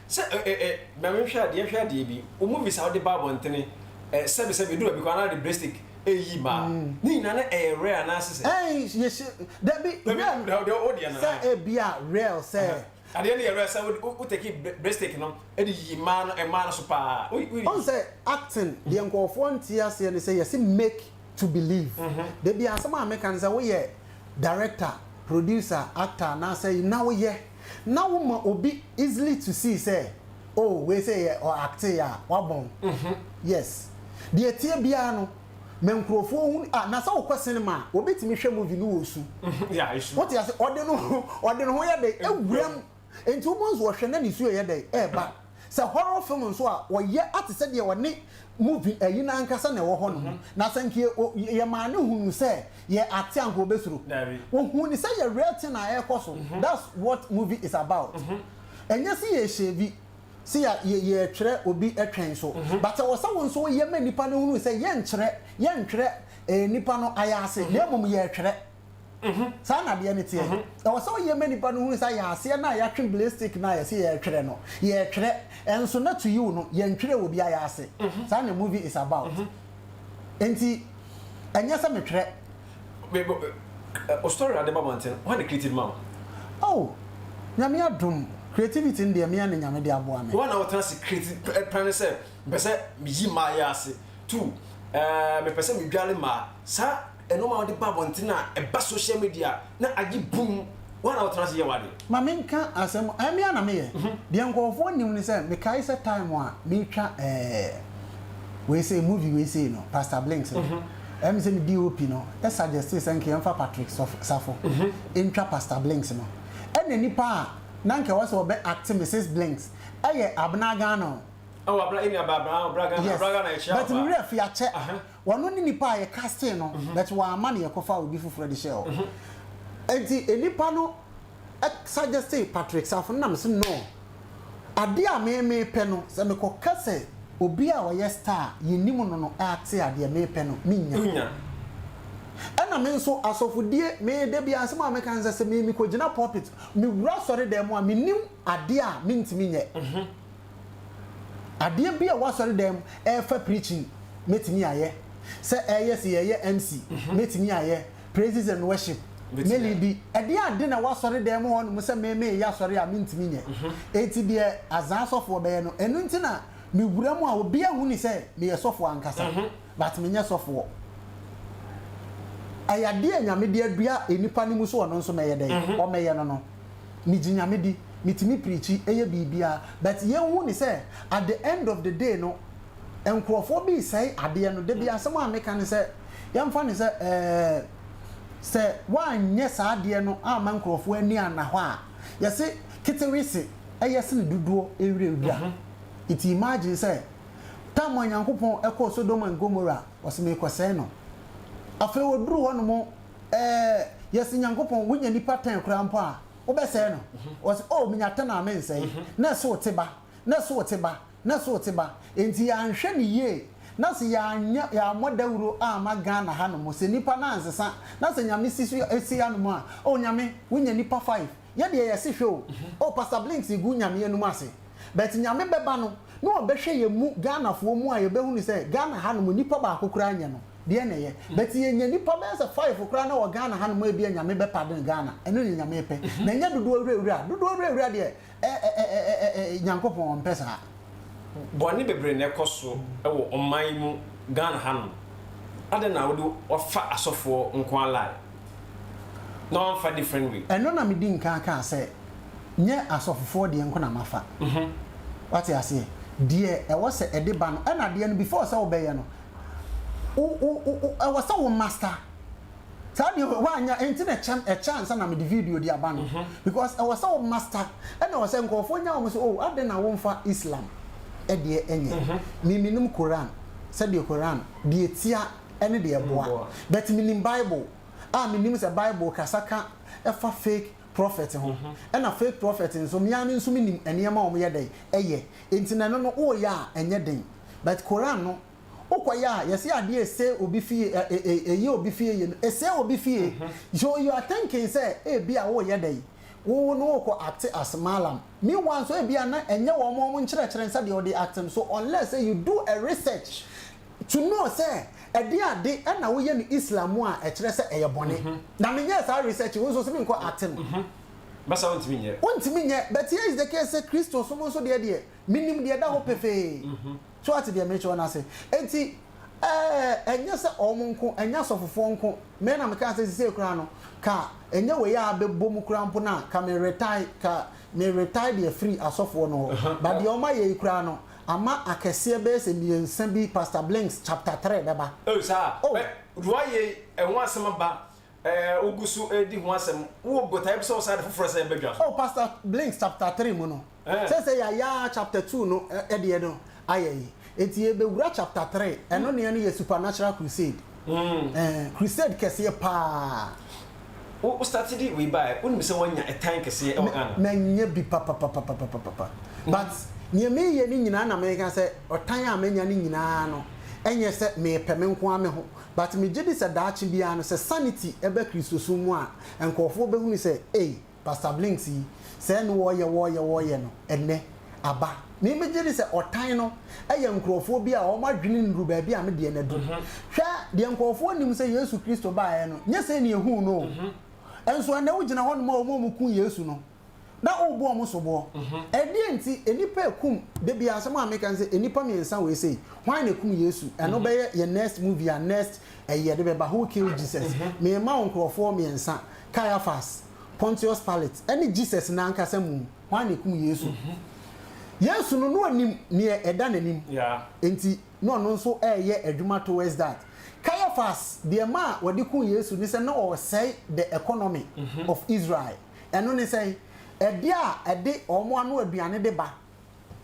Sɛ ɛ ɛ ɛ ma menhwɛ adeɛ nhwɛ adeɛ bi, wo movies a wode ba abɔntene ɛ sɛbe sɛbe ɛduru baabi koraa na wode breaststick ɛreyi mmaa. Ne nyinaa na ɛyɛ rare anaase sɛ? Ɛn yɛhyɛ dabi Dabi rare deɛ wo deɛ no sɛ ahaa. ebia rare sɛ. Adeɛ no yɛ rare sɛ wo wo take breaststick no de yiyi mmaa no mmaa no so paa. Wo wo Wohu sɛ acting deɛ nkurɔfoɔ nte aseɛ ne sɛ yɛse make to believe. Da biara asɛm a meka ne sɛ woyɛ director, producer, actor anaasɛ na woyɛ na woma obi easily to see sɛ oh wei sɛ yɛ ɔ actee a wabɔn. Yes. Deɛ ɛteɛ biara no ma nkurɔfoɔ hu ah na sɛ wokɔ cinema a obi tumi hwɛ movie no wɔ su. Yeah, esu. Wote ase ɔde no ɔde ne ho yɛ dɛ ewura mu. Enti wobɛhu sɛ ɔhwɛ na nisuo yɛ dɛn? Ɛreba. Sɛ horror film nso a, ɔyɛ ate sɛ deɛ ɔne movie ayi no ankasa na ɛwɔ hɔ nom. Na sɛ nka yɛmaa no hunuu sɛ yɛ acte a nka ɔbɛsuro. Ɔhuu no sɛ yɛ real thing a ɛrekɔ so. That's what movie is about. Ɛnyɛ sɛ yɛrehyɛvi, sɛ yɛretwerɛ obi twɛn so. But ɛwɔ sɛ wo nso woyɛ ma nnipa no hunu sɛ yɛnkyerɛ, yɛntwerɛ nnipa no ayaase na mmom yɛretwerɛ. Saa na adeɛ no teɛ. Ɛwɔ sɛ woyɛ ma nipa no hunu sɛ ayɛ aseɛ no a yɛatwe blade stick no a yɛse yɛretwerɛ no, yɛretwerɛ. Ɛnso na to you no, yɛntwerɛ wɔ obiara ase. Saa na movie is about. Enti, ɛnyɛ sɛ metwerɛ. Me, me, o story a wode ba abɔnten, hwan na created ma wo? Oh, Nyame adom, creativity no deɛ me ara na Nyame de aboa me. Hwan na wotena ase create, plan sɛ mepɛ sɛ meyi mmaa yi ase, two, eh, mepɛ sɛ medware mmaa, saa Nnoɔma a wode ba abɔnten a ɛba social media na agye bum, woa na wotena ase yɛ w'adeɛ. Ma menka asɛm, ɛɛ me ara na meyɛ. Deɛ nkurɔfoɔ nnim ne sɛ, mekae sɛ time a meretwa ɛɛ wei sei, movie wei sei no, Pastor Blinks no, ɛyɛ me sɛ me DOP no suggestee sɛ nka yɛmfa Patrick Safo ntwa Pastor Blinks no. Ɛna nipa a na nka ɛwɔ sɛ ɔbɛ acte Mrs Blinks ɛyɛ Abena Ghana o. Oh, Abena, yɛn nua baa Abena, Abena Ghana, Yes, Abena Ghana yɛkyia but wo me paa. werɛ afi akyɛ. Ɔno ne nipa a yɛ casting no but wamma no yɛkɔfaa obi foforɔ de hyɛɛ hɔ. Enti nnipa no suggestee Patrick Safo no na mese no, adeɛ a me mepɛ no sɛ mekɔka sɛ obi a ɔyɛ star a yɛnim no no acte a deɛ mepɛ no mennya. Ɛna me nso asɔfodie me da biara asɛm a meka ne sɛ sɛ me mekɔgyina pulpit mewura asɔredan mu a mennim adeɛ a mentumi nyɛ. Adeɛ bi a ɛwɔ asɔredan mu ɛfa preaching mɛtumi ayɛ, sɛ ɛyɛ sɛ yɛyɛ MC mɛtumi ayɛ, praises and worship me leadi. Ɛdeɛ ade na ɛwɔ asɔredan mu hɔ nom sɛ me meyɛ asɔre a mentumi nyɛ. Enti deɛ azaa sɔfoɔ bɛyɛ no, ɛno nti na mewura mu a obiara nhuni sɛ meyɛ sɔfoɔ ankasa, but menyɛ sɔfoɔ. Ɛyɛ adeɛ a Nyame de adua nnipa no mu sɛ ɔno nso mɛyɛ dɛn? Ɔmɛyɛ no no. Megye Nyame di, metumi preachi, ɛyɛ biribiara, but yɛnhu ne sɛ at the end of the day no, nkorɔfoɔ bi resɛe adeɛ no. Da bi asɛm a meka ne sɛ, yɛmfa no sɛ ɛɛ, sɛ woanyɛ saa adeɛ no amma nkorɔfoɔ ani anna hɔ a, yɛse ketewese ɛyɛ sene dodoɔ wurawura. Nti imagine sɛ, time a Nyankopɔn ɛkɔɔ Sodom and Gomorrah, ɔse merekɔsɛe no. Afei ɔduruu hɔ nom, Ɛɛ, yɛse Nyankopɔn, wonya nipa tɛn koraa mpo a, wobɛsɛe no? Ɔse, oh, menya tɛn a mensɛe. Na ɛso wote ba, na ɛso wote ba, na ɛso wote ba. Enti yɛanhwɛ no yie, na se yɛanyɛ, yɛammɔ dawuro amma Ghana ha nom, se nipa no ansesa, na sɛ Nyame si so, si hanom a, oh, Nyame, wonya nipa five, yɛ deɛ yɛse hwɛ o, oh, Pastor Blinks gu Nyame anum ase. But Nyame bɛba no, na ɔbɛhwɛ yɛn mu, Ghanafoɔ mu a yɛbɛhunu sɛ Ghana ha nom nipa baako koraa nyɛ no. Deɛ na ɛyɛ but yɛnya nipa bɛyɛ sɛ five koraa na wɔ Ghana ha nom a ebia Nyame bɛ pardon Ghana ɛno ne Nyame pɛ na ɛnyɛ dodoɔ wurawura dodoɔ wurawura deɛ ɛ ɛ ɛ ɛ ɛ Nyankopɔn ɔmpɛ saa. Bɔne bebree na ɛkɔ so wɔ ɔman yi mu Ghana ha nom adɛn na wode wafa asɔfoɔ nko ara line na wamfa different way. Ɛno na medi nkan kaa sɛ nyɛ asɔfofoɔ deɛ nko na mafa wate aseɛ deɛ ɛwɔ sɛ ɛde ba no ɛna adeɛ no before sɛ wobɛyɛ no wo wo wo ɛwɔ sɛ wo master saa deɛ woanya ɛnti na ɛkyɛ ɛkyɛ ansa na mede video de aba no mhm. because ɛwɔ sɛ wo master ɛna ɛwɔ sɛ nkurɔfoɔ nya wɔn sɛ oh adɛn na womfa Islam ɛdeɛ ɛnyɛ mhm. me menim Koran sɛdeɛ Koran deɛ tia ɛne deɛ ɛboa but menim Bible a menim sɛ Bible kasa ka ɛfa fake prophet ho mhm. ɛna fake prophet nso mmea me nso menim nneɛma a wɔyɛ dɛn ɛyɛ nti na ɛno no woyɛ a ɛnyɛ den but Koran no Wokɔyɛ a, yɛse adeɛ ɛsɛe obi fie ɛ ɛ ɛyɛ obi fie yie no, ɛsɛe obi fie. So you are thinking sɛ ebia woreyɛ dɛn, wo no worekɔ act as mallam. Meanwhile nso ebia na ɛnyɛ wɔn wɔn nkyerɛkyerɛ ne sɛdeɛ wɔde act no. So unless sɛ you do a research to know sɛ ɛdeɛn ade na woyɛ no Islam mu a ɛkyerɛ sɛ ɛyɛ bɔne. Na menyɛɛ saa research, wo nso se menkɔ act no. Basa wontumi nyɛ. Wontumi nyɛ, but here is the case sɛ Kristosom nso deɛ deɛ, menim deɛ ɛda hɔ pefee. So woate deɛ merekyerɛ wo no ase? Enti, ɛɛ, ɛnyɛ sɛ wɔn nko, ɛnyɛ asɔfofoɔ nko. Me na mekaa sɛ sesei koraa no, ka ɛnyɛ wei a abɛbɔ mu koraa mpo no a, ka me retae, ka me retae deɛ firi asɔfoɔ no hɔ. But deɛ wɔayɛ yi koraa no, ama akɛseɛ bɛyɛ sɛ mmiɛnsa bi, Pastor Blinks chapter three bɛba. Oh, saa? Oh. Ɛ, deɛ wɔayɛ yi, ɛho asɛm aba, ɛɛ, wogu so redi ho asɛm. Wowɔ botaeɛ bi sɛ wo san de foforɔ sɛ ɛba dwa so? Oh, Pastor Blinks chapter three mu no, Sɛsɛ yɛayɛ ara chapter 2 no deɛ no ayɛ yi. Enti yɛbɛwura chapter 3, ɛno neɛ no yɛ supernatural crusade. Ɛɛ, crusade kɛseɛ paa. Wo start de wei baeɛ, wonim sɛ woanya ɛtan kɛseɛ ɛwɔ Ghana? Manya bi papapapapapapa. But neɛ meyɛ no nyinaa na meka sɛ ɔtan a manya no nyinaa no, ɛnyɛ sɛ mepɛ me nko ara me ho. But megye di sɛ daakye biara no, sɛ sanity ba Kristosom mu a, nkurɔfoɔ bɛhunu sɛ ei, Pastor Blinks yi, sɛɛ ne wɔɔyɛ wɔɔyɛ wɔɔyɛ no ɛnnɛ aba. Me me gye di sɛ ɔtan no yɛ nkurɔfoɔ bi a wɔn adwene nnuru baabi a me deɛ no aduru. Hwɛ, deɛ nkurɔfoɔ nnim sɛ Yesu Kristo baeɛ no, nyɛ sei na yɛhuu no o. Nso ɛnnɛ wogyina hɔnom a wɔn a wɔkum Yesu no, na worebɔ wɔn soboɔ. Ɛdeɛn nti? Nnipa rekum, da biara asɛm a meka ne sɛ, nnipa mmiɛnsa wei sei, hwan na ɛkum Yesu? Ɛno bɛyɛ yɛn next movie a next ɛyi yɛde bɛba, Who Killed Jesus? Merema wo nkurɔfoɔ mmiɛnsa, Caiaphas, Pontius Pilate, ne Jesus no ankasa mu, hwan na ekum Yesu? Yesu no, na onim nea ɛda n'anim, enti na ɔno nso reyɛ adwuma towards that. Caiaphas, deɛ ɛmaa wɔde kum Yesu ne sɛ na ɔresɛe the economy of Israel. Ɛno ne sɛn? Ɛdeɛ a ɛde wɔn ano aduane de ba.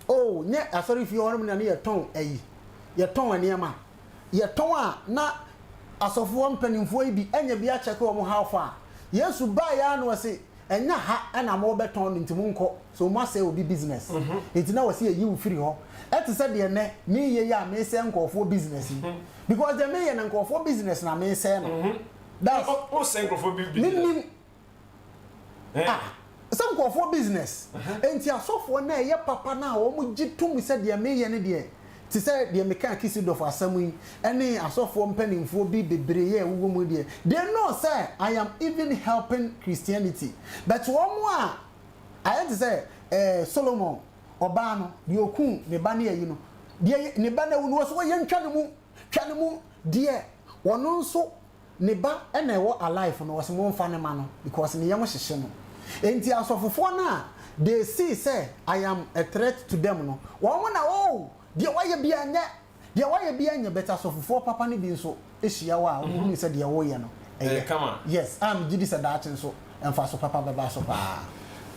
Oh, nyɛ asɔrefie hɔ nom na ne yɛtɔn ayi, yɛtɔn nneɛma. Yɛtɔn a na asɔfoɔ mpanimfoɔ yi bi anya bi akyɛke wɔn how far. Yesu baeɛ ara na ɔse, Ɛnyɛ ha na mobɛtɔn no nti monkɔ. So moasɛe obi business? Nti na wɔse yɛyi wo firi hɔ. Ɛte sɛ deɛ nnɛ meyɛ yi a mesɛe nkurɔfoɔ business yi. Because deɛ meyɛ no nkurɔfoɔ business na mesɛe no. That's. Wosɛe nkurɔfoɔ business? Mennim. Ah, sɛ nkurɔfoɔ business. Enti asɔfoɔ no a ɛyɛ papa no a wɔgye tom sɛ deɛ meyɛ no deɛ, te sɛ deɛ mekaa Kisidɔf asɛm yi ne asɔfoɔ mpanimfoɔ bi bebree a ɛwowɔ mu yi deɛ, they know sɛ I am even helping Christianity. But wɔn a ayɛ te sɛ eh, Solomon ɔbaa no, deɛ ɔkuu ne ba ne ayi no, deɛ ne ba no awu no, wɔsɛ wɔyɛ ntwa ne mu, twa ne mu, deɛ ɔno nso ne ba na ɛwɔ alive no ɔse monfa no ma no because ne yam hyehye no enti asɔfofoɔ no a they see sɛ I am a threat to them no wɔn na oh deɛ wayɛ biara nyɛ deɛ wayɛ biara nyɛ but asɔfofoɔ papa no bi nso hyia wo a wɔn hunu sɛ deɛ woyɛ no ɛyɛ kama yes a megye di sɛ daakye nso mfaso papa bɛba so paa.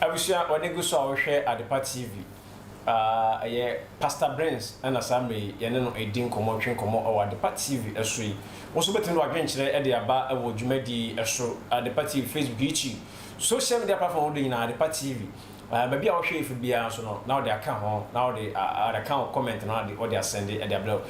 Abusua w'ani gu so a wohwɛ Adepa TV. Ah, ɛyɛ Pastor Brens na saa mmerɛ yi yɛne no redi nkɔmmɔ, retwe nkɔmmɔ wɔ Adepa TV so yi. Wo nso wobɛtumi de w'adwenkyerɛ de aba wɔ dwumadie yi so, Adepa TV, Facebook, YouTube, social media platform ahodoɔ nyinaa, Adepa TV. Ah, baabi a wohwɛ yi firi biara nso no, na wode aka ho, na wode ah, aka wo comment no, na wode asɛnde de abrɛ wo.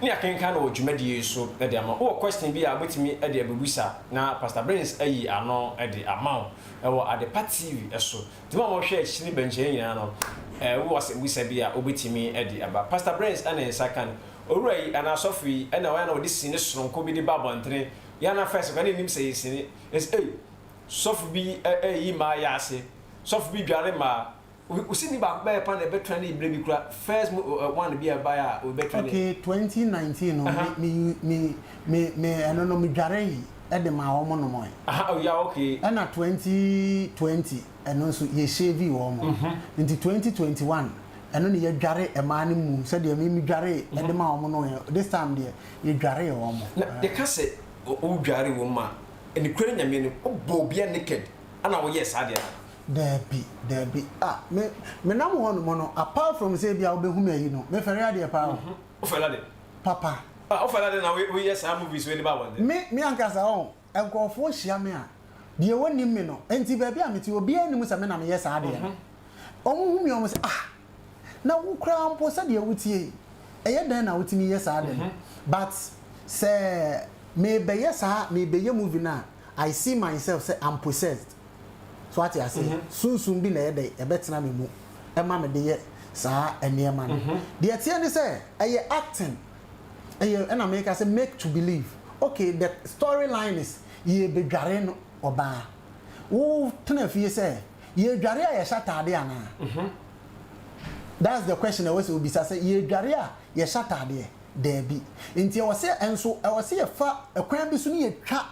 Ne yɛakenkan no wɔ dwumadie yi so de ama wo. Wowɔ question bi a wobɛtumi de abɛbusa na Pastor Brens ayi ano de ama wo wɔ Adepa TV so. Nti mo a mohwɛ akyiri ne bɛnkyɛn nyinaa no, wowɔ asɛmmisa bi a wobɛtumi de aba. Pastor Burns ne nsa ka no. Owura yi anaa asɔfo yi na ɔyɛ na ɔde sini soronko bi de ba abɔntene. Yɛn ana first koraa na yɛnnim sɛ ɛyɛ sini. Yɛsɛ ei, sɔfo bi reyi mmaa yɛ ase, sɔfo bi dware mmaa. Wo sini baako bɛyɛ pa na ɛbɛtra ne berɛ bi koraa, first one bi a ɛbaeɛ a ɛbɛtra ne. Okay, 2019 no, me, me, me, me, ɛno no, medwaree de maa wɔn nomoe. Aha, oh yeah, okay. Ɛna 2020, ɛno nso, yɛ shavee wɔn. Nti 2021, ɛno ne yɛdware mmaa no mu, sɛdeɛ me medwaree de maa wɔn no, this time deɛ, yɛdwaree wɔn. Na yɛka sɛ wodware wɔn mu a, nokorɛ ne Nyame anim, wobɔɔ obiara naked ɛna woyɛɛ saa adeɛ no anaa? Daabi, daabi. Ah, me, menam hɔ nom no, apart from sɛ ebia wobɛhu me ayi no, mefɛre adeɛ paa o. Wofɛre adeɛ? Papa. Ah, wofɛre adeɛ na woyɛ saa movies wei de ba abɔnten? Me, me ankasa, ɔho, nkurɔfoɔ hyia me a, deɛ wɔnnim me no, nti baabi a mete, obiara nnim sɛ me na meyɛ saa adeɛ no. Wɔhu me a, wɔse, ah, na wo koraa mpo sɛdeɛ woteɛ yi, ɛyɛ dɛn na wotumi yɛ saa ade no? But sɛ merebɛyɛ saa, merebɛyɛ movie no a, I see myself sɛ I'm possessed. So wate aseɛ? Sunsum bi na ɛyɛ dɛn? Ɛbɛtena me mu ma mede yɛ saa nneɛma no. Deɛ ɛteɛ ne sɛ, ɛyɛ acting. Ɛyɛ, ɛna meka sɛ make to believe. Okay, the story line is yɛrebɛdware no ɔbaa. Wo tena fie sɛ, yɛredware a yɛhyɛ ataadeɛ anaa? That's the question ɛwɔ sɛ wobisa sɛ, yɛredware a yɛhyɛ ataadeɛ? Daabi. Nti ɛwɔ sɛ, nso ɛwɔ sɛ yɛfa ɛkwan bi so ne yɛtwa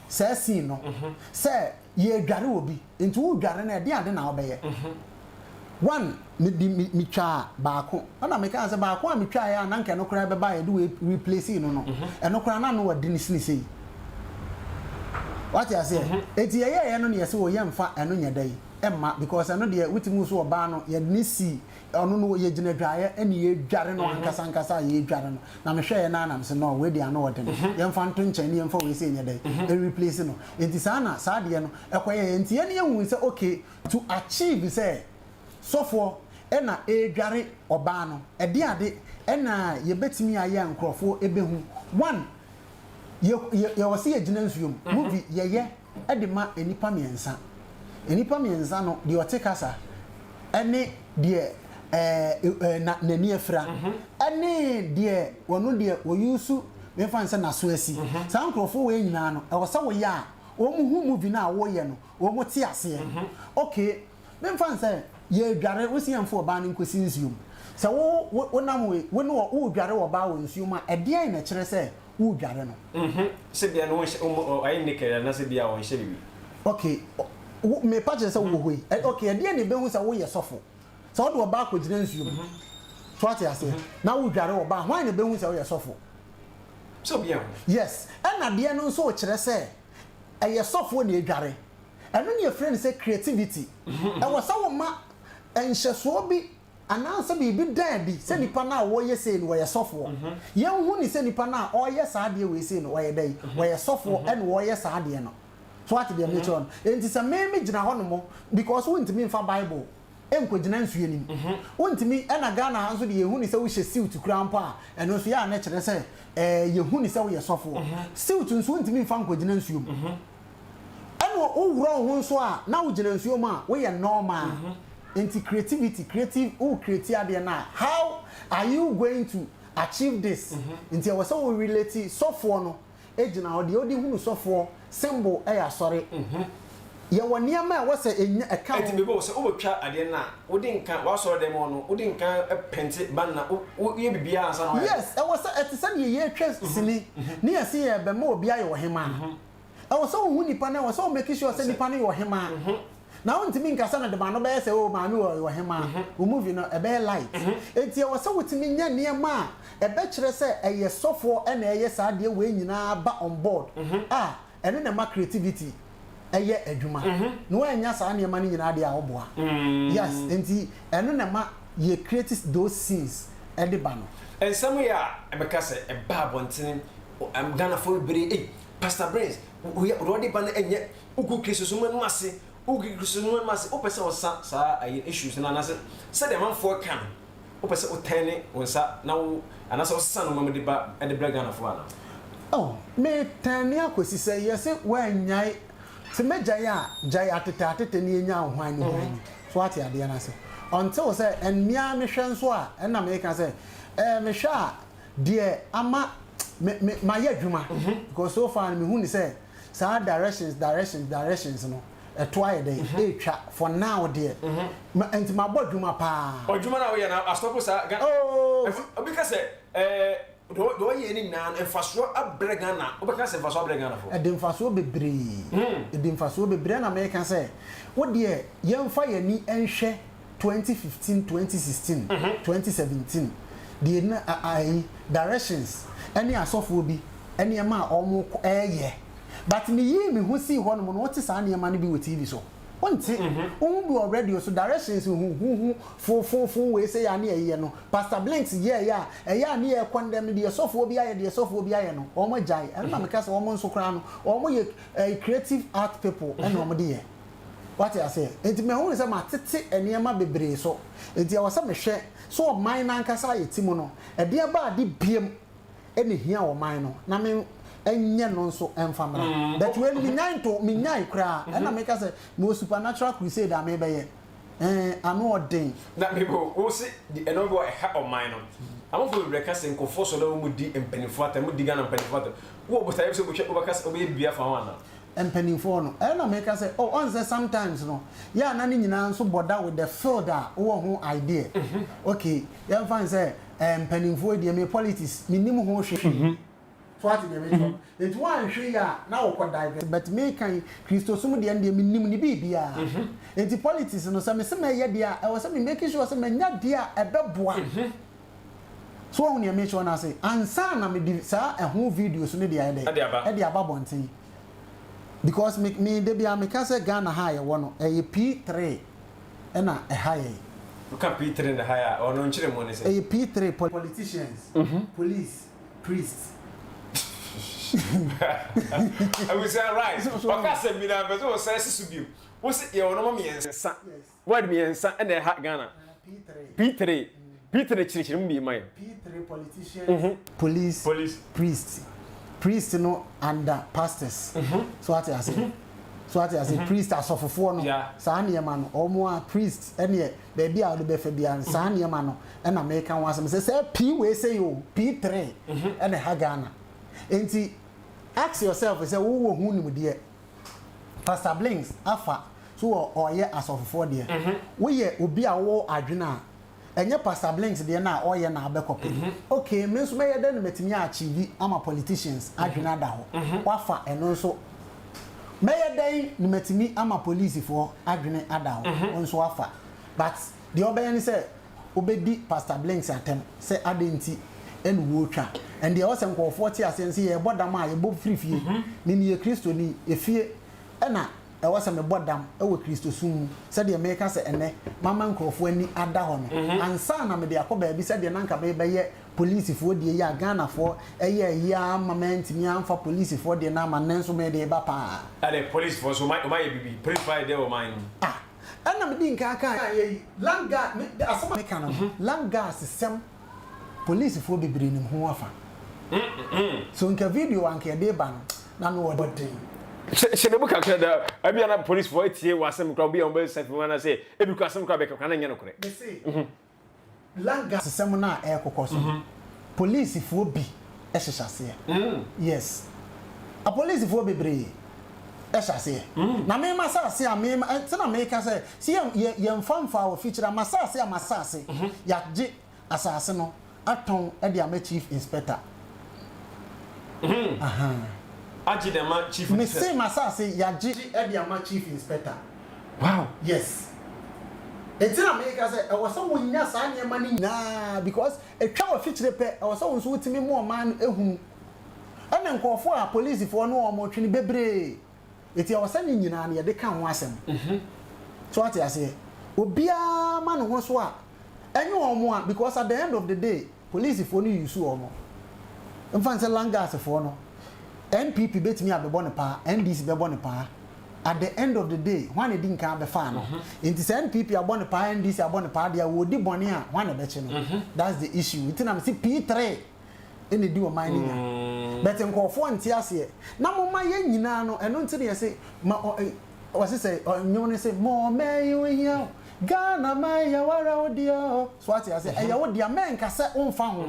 saa scene no sɛ yɛredware obi nti woredware no ɛdeɛn ade na wobɛyɛ one mede me metwaa baako ɛna mekaa sɛ baako a metwaeɛ a na nka ɛno koraa bɛba a yɛde wei replace no no ɛno koraa na ano ɔde ne sini sei wate aseɛ eti yɛyɛɛyɛ no ne yɛsɛ wɔ yɛmfa ɛno nyɛ dɛ ɛmma because ɛno deɛ wotumi so ɔbaa no yɛde ne si Ɔno no yɛgyina adwaeɛ ɛne yɛdware no ankasa ankasa a yɛdware no na mehwɛeɛ no ara na mese no wei deɛ ano ɔden yɛmfa nto nkyɛn ne yɛmfa wei sei nyɛ dɛn ɛreplace no nti saa na saa adeɛ no ɛkɔyɛeɛ nti yɛne yɛhuu sɛ okay to achieve sɛ sɔfoɔ ɛna ɛredware ɔbaa no ɛdeɛ ade ɛna yɛbɛtumi ayɛ a nkurɔfoɔ ɛbɛhu one yɛ yɛ yɛwɔ sɛ yɛgyina nsuo mu movie yɛyɛ de ma nnipa mmiɛnsa. Nnipa mmiɛnsa no, deɛ ɔte kasa ne deɛ ɛɛ na n'ani afira ne deɛ ɔno deɛ ɔyusu memfa no sɛ n'aso asi. Saa nkurɔfoɔ wei nyinaa no, ɛwɔ sɛ woyɛ a wɔn hu movie no a woyɛ no, wɔn te aseɛ. Okay, memfa no sɛ yɛredware, wo se yɛmfa ɔbaa no nkɔsi nsuo mu. Sɛ wo wo wonam wei, wo ne woredware ɔbaa wɔ nsuo mu a, ɛdeɛn na ɛkyerɛ sɛ woredware no. Mhm, sɛ bia no wɔnhyɛ wɔn ɔayɛ naked anaasɛ bia wɔnhyɛ biribi. Okay, wo mepa kyerɛ sɛ wowɔ hɔ yi, ɛ okay ɛdeɛn na ɛbɛhu sɛ woyɛ sɔfo? Sɛ wode ɔbaa kɔgyina nsuo mu, so wate aseɛ, na wodware ɔbaa, hwan na ɛbɛhu sɛ woyɛ sɔfo? Sɛ obi anhu. Yes, ɛna adeɛ no nso kyerɛ sɛ ɛyɛ sɔfoɔ na ɛdware. Ɛno na yɛfrɛ no sɛ creativity. Ɛwɔ sɛ woma nhyɛsoɔ bi Anaasɛ biribi da adi sɛ nipa no a ɔreyɛ sei no ɔyɛ sɔfoɔ. Yɛnhu no sɛ nipa no a ɔreyɛ saa adeɛ wei sei no ɔyɛ dɛn? Ɔyɛ sɔfoɔ ɛna ɔreyɛ saa adeɛ no. So wate deɛ mekyerɛ wo no? Enti sɛ me megyina hɔ nom, because wontumi mfa Bible nkɔgyina nsuo anim. Wontumi, ɛna Ghana ha nso deɛ yɛhu no sɛ wohyɛ suit koraa mpo a, ɛno nso yɛ a na ɛkyerɛ sɛ ɛɛ yɛhu no sɛ woyɛ sɔfoɔ. Suit nso wontumi mfa nkɔgyina nsuo mu. Ɛna woworɔ wo ho nso a na wogyina nsuo mu a, woyɛ normal. Enti creativity, creative, wo create adeɛ no a, how are you going to achieve this? Nti ɛwɔ sɛ wo relate sɔfoɔ no gyina hɔ. Deɛ wode hunu sɔfoɔ symbol yɛ asɔre. Yɛwɔ nneɛma a ɛwɔ sɛ ɛnya ɛka Ɛnti ho. mebɔ wo sɛ wobɛtwa adeɛ no a, wode nka w'asɔre dɛm hɔ no, wode nka pɛnte banna, woyɛ biribiara ansa na woayɛ. Yes, ɛwɔ sɛ ɛte sɛ deɛ yɛretwa sini ne yɛse yɛrebɛma obi ayɛ ɔhemaa. Ɛwɔ sɛ wohu nipa no, ɛwɔ sɛ wo make sure sɛ nipa no yɛ ɔhemaa. Na wontumi nka sɛ mede m'ano bɛyɛ sɛ oh maame wɔ ɔyɛ ɔhemaa. Wo movie no ɛbɛyɛ light. Enti ɛwɔ sɛ wotumi nya nneɛma a ɛbɛkyerɛ sɛ ɛyɛ sɔfoɔ na ɛyɛ saa adeɛ wei nyinaa ba on board a ɛno na ɛma creativity ɛyɛ adwuma. Na woannya saa nneɛma no nyinaa deɛ a woboa. Yes, enti ɛno na ɛma yɛ create those scenes ɛde ba no. Nsɛm yi a ɛbɛka sɛ ɛba abɔntene, Ghanafoɔ bebree ei, Pastor Briggs, deɛ ɔde ba no ɛnyɛ Wogu Kristosom anim ase, wogu Kristosom anim ase, wopɛ sɛ ɔsa saa ayi issues no anaasɛ sɛdeɛ amanfoɔ ka no, wopɛ sɛ wotɛne wo nsa na wo anaasɛ wosesa nnoɔma mu de ba de brɛ Ghanafoɔ anaa? Oh, me tɛne akɔsi sɛ yɛse woannyae, sɛ mɛgyae a, gyae atetɛ atetɛ ne yɛnya wo hwan ne hwan ni. So woate adeɛ no ase? Until sɛ, and me ara mehwɛ nso a, ɛna meka sɛ, eh, mehwɛ a, deɛ ama me, me, mayɛ adwuma, because so far no mehu ne sɛ, Saa directions directions directions no ɛto ayɛ dɛn ɛretwa for now deɛ ma nti mabɔ adwuma paa. Adwuma no a woyɛ no astɔpo saa Ghana Oh. Obi ka sɛ ɛɛ deɛ ɔyɛ ne nyinaa no mfasoɔ abrɛ Ghana wobɛka sɛ mfasoɔ abrɛ Ghanafoɔ? Ɛde mfasoɔ bebree ɛde mfasoɔ bebree ɛna meka sɛ wo deɛ yɛnfa yɛn ani nhwɛ 2015 2016 2017 deɛ na ayi directions ɛne asɔfoɔ bi nneɛma a wɔn ɛɛyɛ but me yii me ho sii hɔ nom no wote saa nneɛma no bi wɔ TV so wonte wohu bi wɔ radio so directions huhuhu fofofo wei sɛ yɛ a ne yɛyɛ no Pastor Blinks yɛɛyɛ a ɛyɛ a ne yɛ condemn deɛ sɔfoɔ bi ayɛ deɛ sɔfoɔ bi ayɛ no wɔn agyae ɛno na meka sɛ wɔn nso koraa no wɔn yɛ eh, creative art people ɛna wɔn de yɛ Wate aseɛ? Enti mahunu sɛ matete nneɛma bebree so. Enti ɛwɔ sɛ mehwɛ sɛ ɔman no ankasa a yɛte mu no, ɛdeɛn ba ade biam na ɛhia ɔman no na me nyɛ no nso mfa mmra. But wei no menyae nto, menyae koraa. Ɛna meka sɛ mewɔ supernatural crusade a mebɛyɛ. Ɛɛ, ano ɔden. Na mebo, wo se ɛno bi wɔ ɛha ɔman no. Amanfoɔ bebree ka sɛ nkurɔfoɔ sɔre a wɔn di mpanimfoɔ atɛm, wɔn di Ghana mpanimfoɔ atɛm. Wowɔ botaeɛ bi sɛ wobɛtwa, wobɛka sɛ wobɛyɛ biribi afa ho anaa? Mpaninfoɔ no, ɛna meka sɛ oh ɔn sɛ sometimes no yɛ a na ne nyinaa nso bɔda with the field a wowɔ ho idea. Okay, yɛmfa no sɛ eh, mpaninfoɔ yi deɛ me politics mennim ho hwee. So wate deɛ mekyerɛ no? Nti woanhwɛ yie a na wokɔ divert. But meka yi, Kristosom deɛ no deɛ menim ne biribiara. Nti politics no sɛ mese mɛyɛ deɛ a, ɛwɔ sɛ me make sure sɛ manya deɛ a ɛbɛboa. So wahu nea mekyerɛ no ase? Ansa na mede saa ɛho videos no de ayɛ dɛn? Ɛde aba abɔnten. Because me, me da biara meka sɛ Ghana ha a yɛwɔ no, ɛyɛ P3 ɛna ɛha yɛn. Woka P3 na ɛha yɛ a, ɔno nkyerɛmu ne sɛn? Ɛyɛ P3, politicians, police, priest. Abusua, right. Ɔka asɛm bi na mpɛ sɛ wɔsan si so bio. Wose yɛwɔ nneɛma mmiɛnsa. Word mmiɛnsa na ɛha Ghana. P3. P3 kyerɛkyerɛ mu bi ma yɛn. P3 politicians, police, police, priest. Priest no under pastors. So ate ase. So ate ase. Priest asɔfofoɔ no. Saa nneɛma no wɔn a priest ɛneɛ baabi a wɔde bɛfa biara no saa nneɛma no ɛna meka ho asɛm sɛ sɛ P wei sɛ yi o P3 ɛna ɛha Ghana. Nti ask yourself sɛ wowɔ ho nimdeɛ. Pastor Blinks afa so wɔ ɔyɛ asɔfofoɔ deɛ. Woyɛ obi a wowɔ adwene a, ɛnyɛ Pastor Blinks deɛ no a ɔyɛ na abɛkɔpɛ. Okay, me nso mɛyɛ dɛn na matumi a achieve ama politicians adwene ada hɔ? Woafa ɛno nso. Mɛyɛ dɛn na matumi ama polisifoɔ adwene ada hɔ? Wo nso woafa. But deɛ wobɛyɛ ne sɛ, wobɛdi Pastor Blinks atɛm sɛ adɛn nti na wɔretwa. And deɛ ɛwɔ sɛ nkurɔfoɔ te aseɛ ne sɛ yɛrebɔ dam a, yɛbɔ firi fie. Me meyɛ Kristoni, efie na. Ɛwɔ sɛ mebɔ dam wɔ Kristosom mu sɛdeɛ mereka sɛ ɛnnɛ mama nkurɔfoɔ ani ada hɔ no, ansa na mede akɔ baabi sɛdeɛ na anka merebɛyɛ polisifoɔ deɛ yi a Ghanafoɔ yɛɛ yi ara ma mantumi amfa polisifoɔ deɛ no amma, nnɛ nso mede reba pa ara. Ɛdeɛ polisifoɔ nso wɔn ayɛ biribi, polisifoɔ ayɛ dɛn wɔ ɔman no mu? Ah, ɛna medi nkan kaeɛ yi, Landguard, me, asɛm a meka no no, Landguards sɛm. Polisifoɔ bebree nim ho afa. So nka video a nka yɛde ba no na ano wɔ den. Hyɛ ne bo kakra da ebi ana polisifoɔ atie w'asɛm koraa obi a wɔbɛsa fi mu anaasɛ ebi koraa asɛm koraa bɛka koraa na ɛnyɛ nokorɛ. Mese Langas sɛm no a ɛrekokɔ so no polisifoɔ bi hyehyɛ aseɛ. Yes. Apolisifoɔ bebree hyɛ aseɛ. Na me m'asase a me sɛ na meka sɛ sɛ yɛ yɛ yɛmfa mfaa wɔ fikyire a m'asase a m'asase yɛagye asase no atɔn de ama chief inspector. Ahaa. Agye de ama chief inspector. Mese m'asase yɛagye de ama chief inspector. Wow. Yes. Enti na meka sɛ ɛwɔ sɛ wonya saa nneɛma no nyinaa because ɛtwa wɔ fikyire pɛ ɛwɔ sɛ wo nso wotumi ma ɔman no hunu. Ɛna nkurɔfoɔ a polisifoɔ ne wɔn retwe no bebree. Enti ɛwɔ sɛ ne nyinaa no yɛde ka ho asɛm. So wate aseɛ? Obiara ma ne ho so a, ɛnyɛ wɔn a because at the end of the day, polisifoɔ no use wɔn. Mfa no sɛ Langasfoɔ no, NPP bɛtumi abɛbɔ no paa, NDC bɛbɔ no paa. At the end of the day, hwan na ɛdi nkan abɛfa ano? Enti sɛ NPP abɔ no paa, NDC abɔ no paa deɛ a, wɔdi bɔne a, hwan na ɛbɛkye no? That's the issue. Nti na mese P3. na ɛdi ɔman no nya. But nkurɔfoɔ nte aseɛ. Na momma yɛn nyinaa no, ɛno nti na yɛse, ma ɔ, ɛ, wɔse sɛ, ɔ, nnwom no se, ma ɔman yi ho hia wo, Ghana man yɛ wara wo deɛ o. So wate aseɛ? Ɛyɛ wo dea, mɛnka sɛ womfa ho.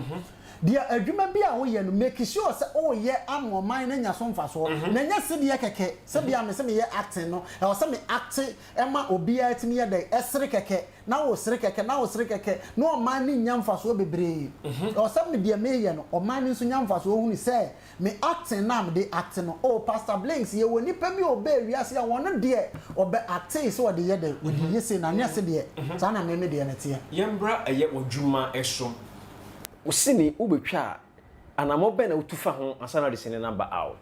Deɛ adwuma bi a woyɛ no, make sure sɛ woyɛ ama ɔman no anya so mfasoɔ. Na ɛnyɛ sedeɛ kɛkɛ, sɛ bia mese meyɛ acting no, ɛwɔ sɛ me acte ma obiara tumi yɛ dɛn, ɛsere kɛkɛ. Na wosere kɛkɛ, na wosere kɛkɛ, na ɔman no nnya mfasoɔ bebree. Ɛwɔ sɛ me deɛ meyɛ no, ɔman no nso nya mfasoɔ hunu sɛ me acting no a mede acte no, oh Pastor Blinks, yɛwɔ nnipa bi a wɔbɛɛ wiase a wɔn deɛ wɔbɛ actee sɛ wɔde yɛ dɛn, wɔde yɛ sei, na nyɛ sedeɛ saa na me me deɛ no teɛ. Yɛmbra ɛyɛ w'adwuma so. Wo sini wobɛtwa a, Anammɔn bɛn na wotu fa ho ansa na wode sini no aba out?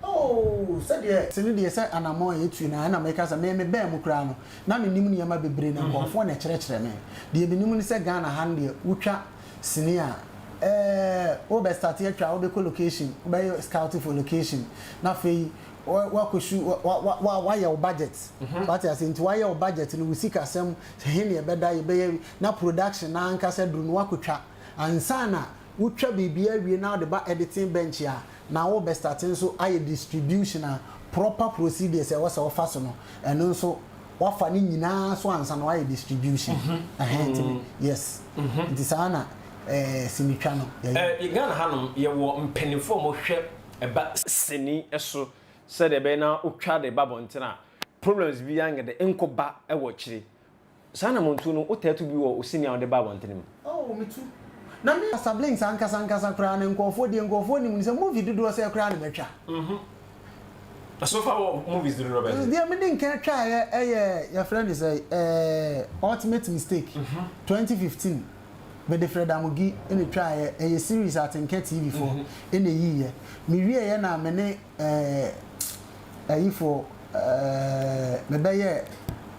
Oh, sɛdeɛ sini deɛ sɛ anammɔn a yɛtu no ara na meka sɛ me mebaa mu koraa no, na mennim nneɛma bebree na nkurɔfoɔ na ɛkyerɛkyerɛ me. Deɛ menim ne sɛ Ghana ha no deɛ wotwa sini a, eh, wobɛ starte atwa a wobɛkɔ location, wobɛyɛ scouting for location, na afei woakɔsu, woayɛ wo budget, wate aseɛ, nti woayɛ wo budget no, wo sikasɛm, he ne ɛbɛda, yɛbɛyɛ, na production no ankasa duru no woakɔtwa ansa na Wotwa biribiara wie na wode ba editing bench a, na wo bɛ starte nso ayɛ distribution a proper procedures a ɛwɔ sɛ wofa so no, ɛno nso woafa ne nyinaa so ansa na woayɛ distribution. Ɛhɛn nti me, yes. Nti saa na ɛɛ sinitwa no yɛyɛ. Ɛɛ Ghana hanom yɛwɔ mpaninfoɔ a wɔhwɛ ɛba sini so sɛdeɛ ɛbɛyɛ na wotwa de ba abɔnten a problems biara nyɛ dɛ nkɔ ba wɔ akyire. Saa anammɔntuo no, wotaa tu bi wɔ wo sini a wode ba abɔntene mu? Oh, metu. Na me Pastor Blinks ankasa ankasa koraa no, nkurɔfoɔ, deɛ nkurɔfoɔ nim ne sɛ movie dodoɔ sɛɛ koraa na matwa. Na so far wɔ movies dodoɔ bɛn sɛ? Deɛ mede nkan twaeɛ yɛ, yɛfrɛ no sɛn, eh, Ultimate Mistake, 2015. Mede Fred Amogi na ɛtwaeɛ, ɛyɛ series a Atenka TV foɔ na ɛyiiɛ. Mewieeɛ na me ne eh, ayifoɔ eh, mebɛyɛɛ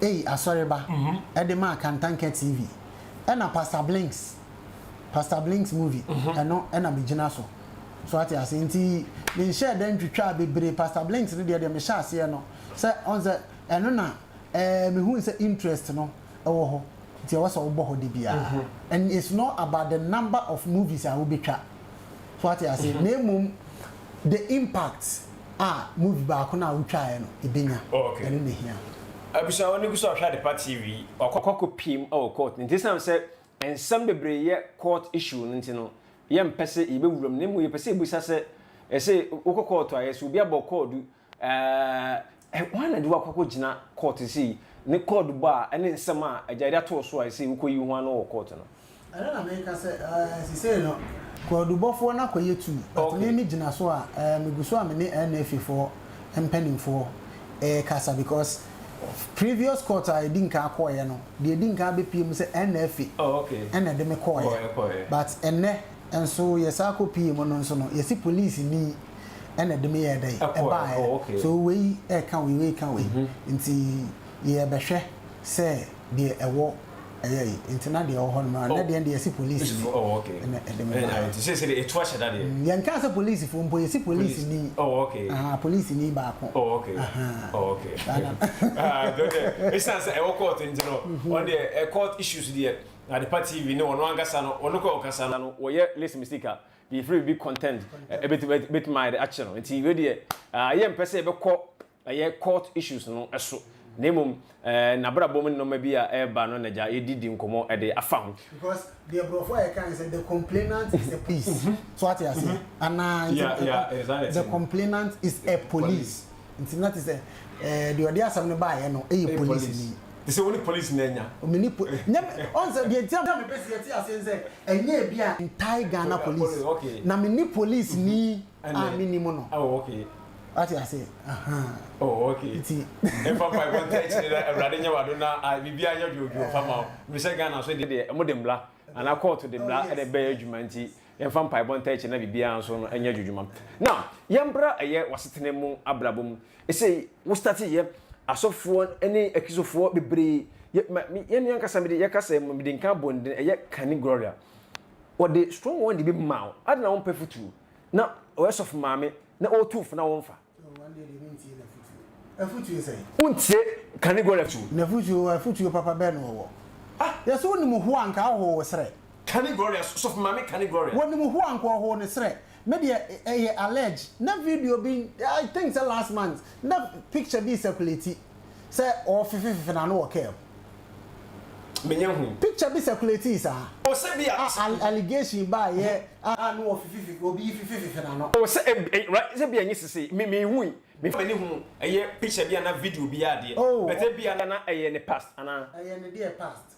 ei asɔreba ɛde maa Kantanka TV. Ɛna Pastor Blinks, Pastor Blinks movie, ɛno ɛna megyina so. So ate ase nti menhyɛɛ da ntwitwaa bebree Pastor Blinks no deɛ deɛ mehyɛ aseɛ no sɛ ɔn sɛ ɛno na eh, mehuu sɛ interest no ɛwɔ hɔ nti ɛwɔ sɛ wobɔ hɔ da biara. And it's not about the number of movies a wobɛtwa. So wate ase? Na mmom the impact a movie baako no a wotwaeɛ no ɛbɛnya. Okay. Ɛno na ɛhia. Abusua wɔn gu so ahwɛ Adepa TV. Wakɔ akɔ piem wɔ court no nti esiane sɛ nsɛm bebree yɛ court issue no nti no yɛmpɛ sɛ yɛbɛwura mu na mmom yɛpɛ sɛ yɛbisa sɛ yɛsɛ wokɔ court a yɛsɛ obi abɔ kɔɔdu Ɛɛ, hwan na de wo akɔ akɔgyina kɔɔto sei, ne kɔɔdo bɔ a ɛne nsɛm a agya de ato wo so a ɛsɛ wokɔyi ho ano wɔ kɔɔto no? Ɛno na meka sɛ ɛɛ sesei no kɔɔdubɔfoɔ no akɔyɛ tuu but me me gyina so a ɛɛ megu so a me ne NFA foɔ mpaninfoɔ ɛɛkasa because previous court a yɛdi nkan kɔɔeɛ no deɛ ɛdi nkan abɛpie mu sɛ NFA ɛna ɛde me kɔɔeɛ but ɛnnɛ nso yɛsan kɔ pie mu no nso no yɛsi police ni. ɛna ɛde me yɛɛ dɛn ɛbaeɛ. So wei ɛka wei, wei ka wei. Nti yɛbɛhwɛ sɛ deɛ ɛwɔ ɛyɛ yi. Nti na deɛ ɛwɔ hɔ nom a, nɛ deɛ deɛ yɛsi polisi ni ɛna ɛde me baeɛ. Nti seesei deɛ ɛtu ahyɛ da deɛ? Yɛnkaa sɛ polisifoɔ mpo, yɛsi polisi ni. Ahaa, polisi ni baako. Ahaa. Saa na. Ɛsiane sɛ ɛwɔ court nti no, ɔno deɛ court issues deɛ Adepa TV ne ɔno ankasa no, ɔno kɔ ɔkasa no, wɔyɛ list mistake a, deɛ yɛfrɛ biribi content, ɛbɛtumi ɛbɛtumi ayɛ dɛ akyɛ no. Nti wei deɛ, yɛmpɛ sɛ yɛbɛkɔ ɛyɛ court issues no so, na mmom n'abrabɔ mu nneɛma bi a ɛreba no na gya yɛdidi nkɔmmɔ ɛde afa ho. Because deɛ borɔfo a yɛka ne sɛ the complainant is a police. So ate aseɛ? Anaa nti the complainant is a police. Nti na te sɛ deɛ ɔde asɛm no baeɛ no yɛ polisini. Te sɛ wo ne polisi na anya. Me ne po nyɛ me ɔn sɛ deɛ nti a mepɛ sɛ yɛte aseɛ ne sɛ ɛnyɛ ebi a entire Ghana police okay. Na me ne police ni a me nim no. Oh okay. Wate aseɛ ahaa. Oh okay. Nti. Ɛmfa mpaebɔ nta akyire na Awurade nyɛ w'ado na biribiara nyɛ dwoodwoo fa ma wo. Mesɛ Ghana nso deɛ wɔde mmara anaa kɔɔto de mmara na ɛbɛyɛ adwuma nti Yɛmfa mpaebɔ ntaa akyi na biribiara nso no nyɛ dwudwuma. Now, yɛmbra ɛyɛ w'asetena mu abrabɔ mu. Esei, wo starte yɛ, asɔfoɔ ne akristofoɔ bebree, yɛ, ma, me, yɛn ankasa mede, yɛka sɛ mede nka abɔ ne din, ɛyɛ Kani Gloria. Wɔde strong one de bi ma wo, adɛn na wompɛ fotuo? Na ɔyɛ sɔfo maame, na ɔretu fo na womfa. Wontie Kani Gloria tuo. N'afutuo, afutuo papa bɛn na ɔwɔ? Ah! Yɛsɛ wonim ho a nka wohow wo serɛ. Kani Gloria, sɔfo maame Kani Gloria. Wɔnim ho a nka ɔhow ne serɛ. Me deɛ ɛyɛ allege na video bi I think sɛ last month na picture bi circulate sɛ ɔɔfefefefe n'ano wɔ car mu. Menya hui. Picture bi circulate saa. O sɛ bi a. A allegation baayɛ a na ɔfefefefe obi fefefefe n'ano. O sɛ ɛ right sɛ bi a ɛnyɛ sese me me hui. Me fa m'ani hu ɛyɛ picture bi anaa video bi adeɛ. Oh. But ebi a na ɛyɛ ne past anaa. Ɛyɛ ne deɛ past.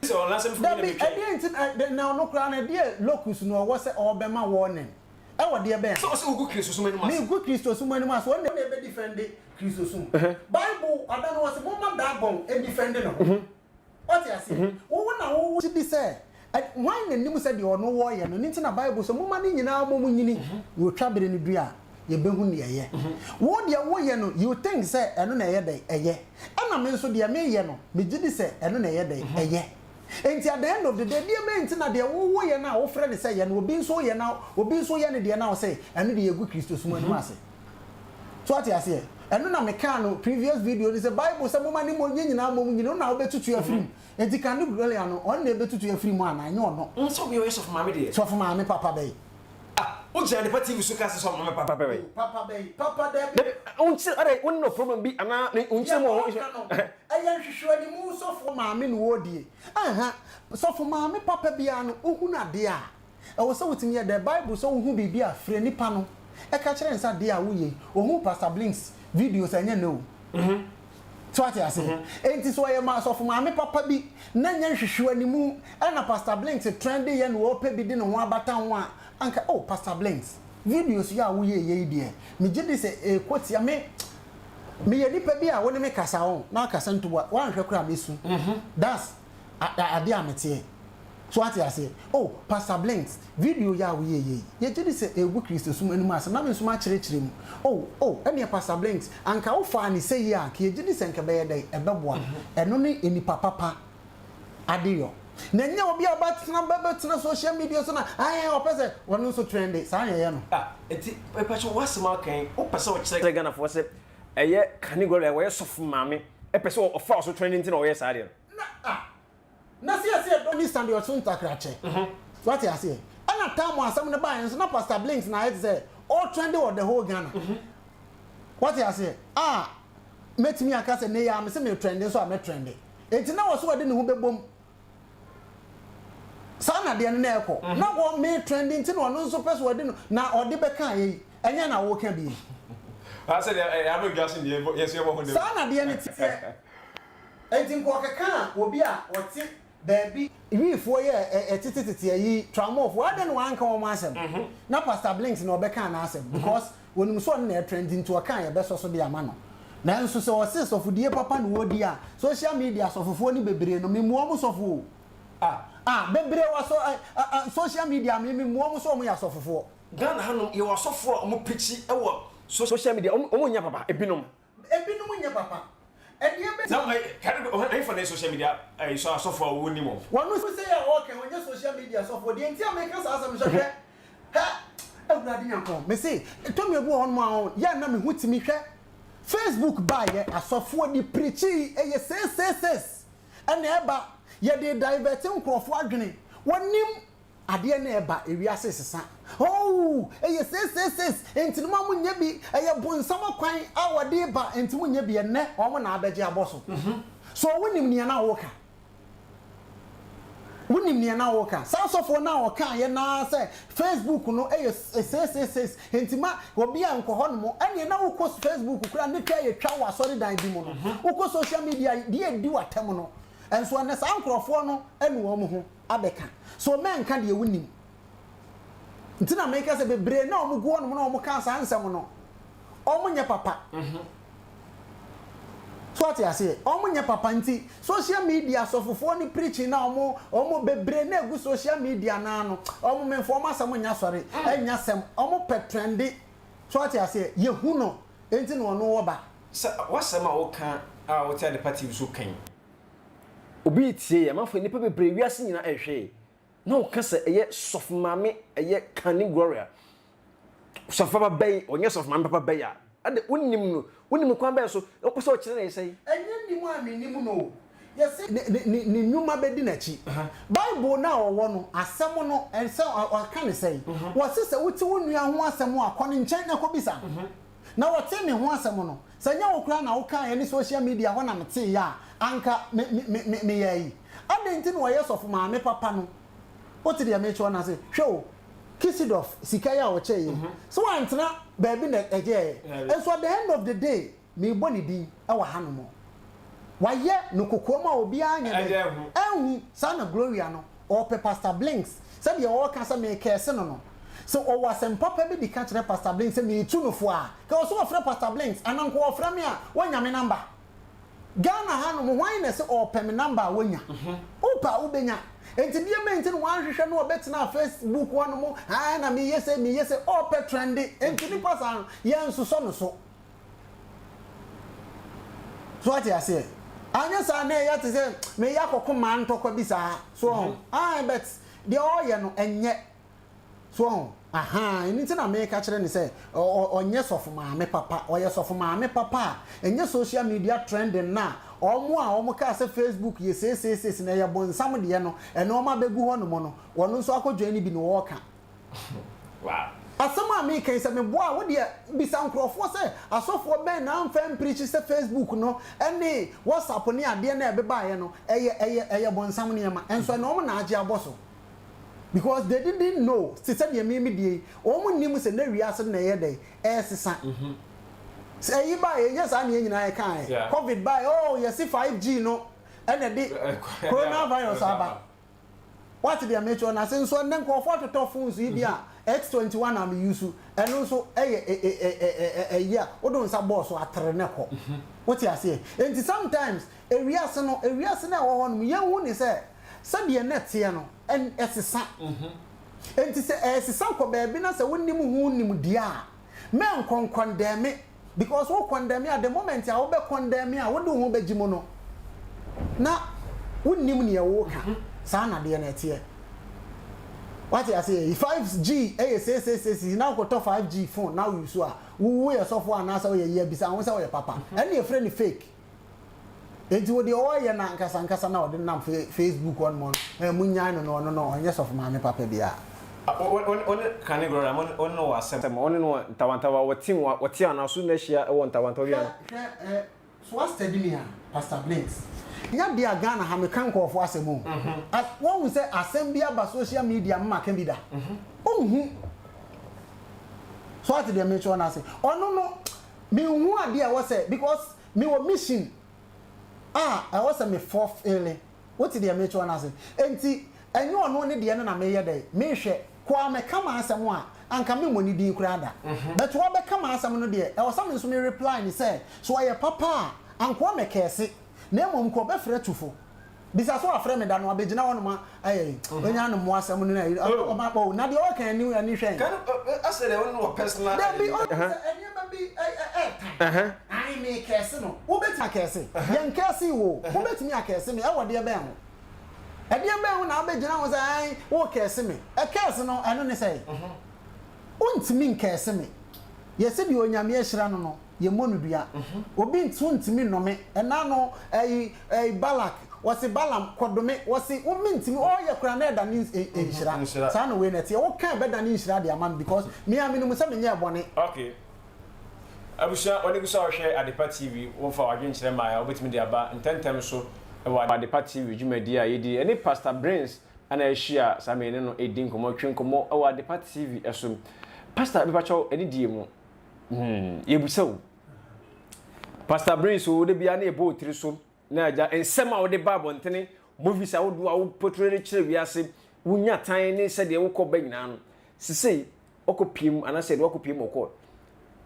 Sɛ ɔno asɛm firi Dabi, ɛdeɛn nti na, na ɔno koraa no, ɛdeɛ locus no ɔwɔ sɛ ɔrebɛma warning? Ɛwɔ deɛ bɛn? Sɛ ɔsɛ wogu Kristosom anim ase. Megu Kristosom anim ase, ɔno na ɛbɛdifɛnde Kristosom. Bible ada no ɔse momma Dagon ndifɛnde ne ho. Woate aseɛ? Wo na wo gye di sɛ, hwan na nim sɛ deɛ ɔno wɔreyɛ no, ɛno nti na Bible sɛ momma ne nyinaa mmom nyini, na otwa bere no du a, yɛbɛhu nea ɛyɛ. Wo deɛ woyɛ no, you think sɛ ɛno na ɛyɛ dɛn? Ɛyɛ. Ɛna me nso deɛ meyɛ no, megye di sɛ ɛno na ɛyɛ dɛn? Ɛyɛ. Enti at the end of the day, deɛ bɛn nti na deɛ wo woyɛ no a wofrɛ no sɛ yɛ no, obi nso yɛ na obi nso yɛ ne deɛ na wose ɛno deɛ yɛgu Kristosom anim ase? So wate aseɛ? Ɛno na mekaa no previous video no sɛ Bible sɛ momma ne mmɔ yɛn nyinaa mmom nyini, wo na wobɛtutu afiri mu. Enti kan no Gloria no, ɔno na ɛbɛtutu afiri mu anaa? Ɛnyɛ ɔno. Sɛ obi a ɔyɛ sɔfo maame deɛ. Sɔfo maame papa bɛn? Ah, wo gyina Adepa TV so ka sɛ sɔfo maame papa bɛn? Papa bɛn? Papa dabi. Dabi, wo nkyerɛ, adɛn, wo ne no problem bi anaa, ne, wo nkyerɛ mu wɔ ho. Deɛ ɔka no, ɛyɛ nhwehwɛnimu sɔfo maame na ɔredie. Aha, sɔfo maame papa biara no, wohunu adeɛ a, ɛwɔ sɛ wotumi yɛ dɛ. Bible sɛ wohu biribi a, frɛ nipa no, ka kyerɛ no sɛ adeɛ a woyɛ yi, ohuu Pastor Blinks videos a, ɛnyɛ nnɛ o. So wate aseɛ? Enti sɛ ɔyɛ ma sɔfo maame papa bi na nyɛ nhwehwɛanimu ɛna Pastor Blinks trɛnde yɛ na ɔɔpɛ bi de ne ho abata ho a, anka oh Pastor Blinks, videos yi a woyɛɛyɛ yi deɛ, megye di sɛ ɛɛkɔ tia me. Meyɛ nipa bi a wo ne me kasa oh, na akasa ntoboa, woanhwɛ koraa a mɛsu. That's adeɛ a meteɛ. So wate aseɛ? Oh, Pastor Blinks, video yi a woyɛeɛ yi, yɛgye di sɛ ɛregu Kristosom anim ase, na me nso makyerɛkyerɛ mu. Oh, oh, ɛnneɛ Pastor Blinks, anka wofaa no sei a, anka yɛgye di sɛ anka ɛbɛyɛ dɛn? Ɛbɛboa. Ɛno ne nnipa papa adeyɔ. Na ɛnyɛ obi a ɔbɛtena bɛbɛtena social media so na, ae, ɔpɛ sɛ ɔno nso trende. Saa na yɛyɛ no. Ah, enti, mepakyɛw, w'asɛm a woka yi, wopɛ sɛ wokyerɛ Ghanafoɔ sɛ ɛyɛ Kani Gloria, ɔyɛ sɔfo maame, ɛpɛ sɛ ɔfa wo so trende nti na ɔyɛ saa adeɛ no? Na, ah, Na seesei dɔ ne sa deɛ ɔso ntakrakyɛ. Wate aseɛ? Ɛna time a asɛm no baeɛ nso na Pastor Blinks na ayɛ te sɛ ɔretrende wɔ the whole Ghana. Wate aseɛ? A mɛtumi aka sɛ nnɛ yi ara mese meretrende nso a mɛtrende. Enti na wɔ sɛ ɔde ne ho bɛbom. Saa na deɛ no na ɛrekɔ. Na wɔ meretrende nti na ɔno nso pɛ sɛ ɔde no na ɔde bɛka ayɛ yi. Ɛnyɛ na woreka bi yi. Sɛ deɛ ɛyɛ abɛdwa so deɛ yɛn nso yɛbɔ ho dawuro. Saa na deɛ no teɛ. Enti nka ɔkɛkaa obi a ɔte baabi. Wiifoɔ yi a ɛtete tete ayi Tramɔfoɔ adɛn na wanka wɔn asɛm na Pastor Blinks na ɔbɛkaa n'asɛm because wɔnim sɛ ɔno na ɛtrend nti ɔkaa yɛbɛsɔ so de ama no nanso sɛ ɔse sɔfodie papa na ɔredi a social media asɔfofoɔ no bebree no memmua wɔn sɔfo o ah bebree wɔ so social media me memmua wɔn sɛ wɔn yɛ asɔfofoɔ. Ghana hanom yɛwɔ asɔfoɔ a wɔn preachi wɔ social media, wɔn nyɛ papa, ebinom. Ebinom nyɛ papa. Ɛdeɛ bɛ. Na ɛ ɛhefa na ɛyɛ social media ɛyi sɔ asɔfoɔ a wɔn nim wɔn. Wɔn sɛ yɛ a ɔɔka yi ɔnyɛ social media sɔfoɔ deɛ nti a meka saa asɛm no sɛ hwɛ hɛ Awurade Nyankopɔn mese tɔmia bi wɔ hɔ nom a ɔn yɛ a na me ho tumi hwɛ Facebook baayɛ asɔfoɔ de preachii ɛyɛ seeseesees ɛna ɛba yɛde divert nkorɔfoɔ adwene wɔnim Adeɛ no ɛba, ewiase resesa. Oh, ɛyɛ seeseesees, enti no mo a monyɛ bi, ɛyɛ bonsam akwan a wɔde reba, enti monyɛ bi, ɛnnɛ wɔn na abɛgye abɔ so. So wonim nea na woreka? Wonim nea na woreka? Saa sɔfoɔ no a ɔkaeɛ no ara sɛ Facebook no yɛ seeseesees, enti ma obi a nkɔ hɔ nom, ɛnneɛ na wokɔ Facebook koraa ne twa yɛ twa wɔ asɔredan bi mu no, wokɔ social media deɛ ɛdi w'atɛm no, nso ɛnnɛ saa nkorɔfoɔ no anu wɔn ho. abɛka. So mɛnka deɛ wonim? Nti na meka sɛ bebree na wɔn gu hɔnom na wɔn ka saa nsɛm no, wɔn nyɛ papa. So ate aseɛ? Wɔn nyɛ papa nti social media asɔfofoɔ no preaching na wɔn wɔn bebree na egu social media naa no, wɔn menfa wɔn asɛm nyɛ asɔre, ɛnyɛ asɛm, wɔn pɛ trende. So ate aseɛ? Yɛhu no, nti na ɔno wɔ ba. Sɛ w'asɛm a woka a wote Adepa TV so ka yi, Obi retie yɛn, amanfoɔ, nnipa bebree, wiase nyinaa ɛrehwɛ yɛn. Na ɔka sɛ ɛyɛ sɔfo maame, ɛyɛ Kani Gloria. Sɔfo papa bɛyi, ɔnyɛ sɔfo maame papa bɛyi a, ɛde wonim no, wonim no kwan bɛn so, na wopɛ sɛ ɔkyerɛ no sɛn? Ɛnyɛ nim a menim no o. Yɛse ne, ne, ne, ne nnwuma bɛdi n'akyi. Bible no a ɔwɔ no, asɛm no, ɛsɛ ɔka ne sɛn? Wɔse sɛ wote wo nua ho asɛm a, kɔ ne nkyɛn na kɔbisa no. Na wɔtee me ho asɛm no, sɛ ɛnyɛ wo koraa na wokaeɛ ne social media hɔ na meteeɛ a, anka me, me, me, me, meyɛ ayi. Adɛn nti na ɔyɛ sɔfo maame papa no? Wote deɛ merekyerɛ no ase? Hwɛ o, Kissidoff sika yi a ɔkyɛeɛ yi, sɛ wantena baabi na ɛgyɛeɛ. Nso at the end of the day, merebɔ ne din wɔ hanom. Wayɛ no kokoam a obiara nyɛ dɛn? Anhu. Saa na Gloria no, ɔrepɛ Pastor Blinks, sɛdeɛ ɔreka sɛ merekɛɛse no no. Sɛ ɔwɔ asɛm papa bi de ka kyerɛ Pastor Blinks sɛ meretu no fo a, nka ɔsɛ ɔfrɛ Pastor Blinks, anaa nka ɔfrɛ me a, wanya me number. Ghana hanom, hwan na ɛsɛ ɔrepɛ me number a wanya? Wopɛ a wobɛnya. Enti deɛ bɛn nti na wanhwehwɛ na ɔbɛtenaa Facebook hɔnom, aa na meyɛ sei, meyɛ sei, ɔrepɛ trende. Enti nipa saa no, yɛnsosɔ no so. So wate aseɛ? Anyɛ saa na ɛyɛ te sɛ meyɛ akɔko maa ntɔkwa bi saa. So ɔho? Ae, but deɛ ɔreyɛ no, ɛnyɛ. So ɔho? Ahaa, ɛno nti na meka kyerɛ no sɛ ɔnyɛ sɔfo maame papa. Ɔyɛ sɔfo maame papa a, ɛnyɛ social media trending no a wɔn a wɔkaa sɛ Facebook yɛ seeseesees na ɛyɛ bonsam deɛ no, ɛno wɔn abɛgu hɔnom no, ɔno nso akɔ join no bi na ɔreka. Wow. Asɛm a meka yi sɛ meboa a, wo deɛ bisa nkurɔfoɔ sɛ asɔfoɔ bɛn na amfa ampreachi sɛ Facebook no ne WhatsApp ne adeɛ no a ɛbebaeɛ no ɛyɛ ɛyɛ ɛyɛ bonsam nneɛma. Nso ɛno wɔn na agye abɔ so. Because they didn't know, te sɛ deɛ me me deɛ yi, wɔn nnim sɛ na wiase no na ɛyɛ dɛn, ɛresesa. Sɛ ɛyi baeɛ, ɛnyɛ saa na yɛn nyinaa yɛkaeɛ. Covid baeɛ, oh yɛse 5G no ɛna ɛde coronavirus aba. Woate deɛ mekyerɛ no ase? Nso ɛnnɛ nkurɔfoɔ atotɔ phones yi bi a X21 a me use, ɛno nso ɛyɛ ɛyi a wode wo nsa bɔɔ so atere na ɛkɔ. Wote aseɛ? Enti sometimes ewiase no, ewiase no a ɛwɔ hɔ nom, yɛnhu ne sɛ sɛdeɛ na ɛteɛ no, ɛsesa. Enti sɛ ɛresesa kɔ baabi na sɛ wonnim ho nimdeɛ a, mɛnkɔnkɔndɛme. Because wo condemn a, the moment a wobɛ condemn a, wode wo ho bɛgye mu no, na wonnim neɛ woreka. Saa na adeɛ no ɛteɛ. Wate aseɛ? 5G ɛyɛ seeseeseesei na wokɔtɔ 5G phone na wo use a, wo woyɛ sɔfoɔ anaasɛ woyɛ yɛ bisa ho sɛ woyɛ papa. Ɛnna yɛfrɛ no fake. Enti wo deɛ ɔyɛ no ankasa ankasa na ɔde nam Facebook hɔ nom no, eh, monyae no no, ɔno no ɔnyɛ sɔfo maame papa biara. Wo ne Kane Gloria, mo ne no wɔ asɛm, wo ne no wɔ ntawantawa, wɔte wɔte anaa so na ahyia wɔ ntawantawa bi ano? Hwɛ, hwɛ eh, so wa steady me a, Pastor Blinks. Nyɛ deɛ a Ghana ha meka nkurɔfoɔ asɛm o. As, woahu sɛ asɛm bi aba social media me maka bi da? Wonhu. So ate deɛ mekyerɛ no ase? Ɔno no, menhu adeɛ a ɛwɔ sɛ, because Mewɔ mission a ɛwɔ sɛ me fulfille. Wote deɛ merekyerɛ no ase? Enti, ɛnyɛ ɔno ne deɛ no na mereyɛ dɛn? Merehwɛ. Kɔ a mɛka m'asɛm a, anka memmɔ ne din koraa da. But wabɛka m'asɛm no deɛ, ɛwɔ sɛ me nso me reply no sɛ, sɛ ɔyɛ papa a, anka ɔmmɛkɛɛse, na mmom nka ɔbɛfrɛ Tufo. Bisa so wafrɛ me da no abɛgyina hɔ nom ayɛ yi. Onya no mmoa asɛm no na yi. Ɔma oh na deɛ ɔka ani ani hwɛn. Kan asɛ deɛ ɔno wɔ personal. Dabi ɔno sɛ nneɛma bi ɛɛtan. Ae me kɛse no. Wobɛtumi akɛse. Yɛn kɛse wo. Wobɛtumi akɛse me ɛwɔ deɛ bɛn ho. Ɛdeɛ bɛn ho na wobɛgyina ho sɛ ae wo kɛse me. Ɛkɛse no ɛno ne sɛn. Wontumi nkɛse me. Yɛse deɛ Onyame ahyira no no. yɛmmɔ no dua. Obi nso ntumi nnome. Ɛna no, ɛyi, ɛyi Balak, wɔse Balaam, kɔdome. Wɔse, wo mentumi, ɔɔyɛ koraa na ɛdane nhyira. Saa na wei na ɛteɛ. Woka a ɛbɛdane nhyira de ama me because me ara menim sɛ menyɛɛ bɔne. Ok. Abusua, w'ani gu so a wohwɛ Adepa TV, womfa w'adwenkyerɛ mmaeɛ a, wobɛtumi de aba ntɛmntɛm so wɔ Adepa TV dwumadie a yɛdi. Yɛne Pastor Brings na ahyia saa mmerɛ yi ne no redi nkɔmmɔ, twe nkɔmmɔ wɔ Adepa TV so. Pastor, mepakyɛw, anidie mu, Hmm, yɛbisa o. Pastor Brains o, de bia na ɛbɔ otiri so na agya nsɛm a wode ba abɔntene, movies ahodoɔ a wopotire de kyerɛ wiase, wonya tan ne sɛdeɛ wokɔ ba nyinaa no. Sisei, ɔkɔ piem anaasɛ ɛde wakɔ piem wɔ court.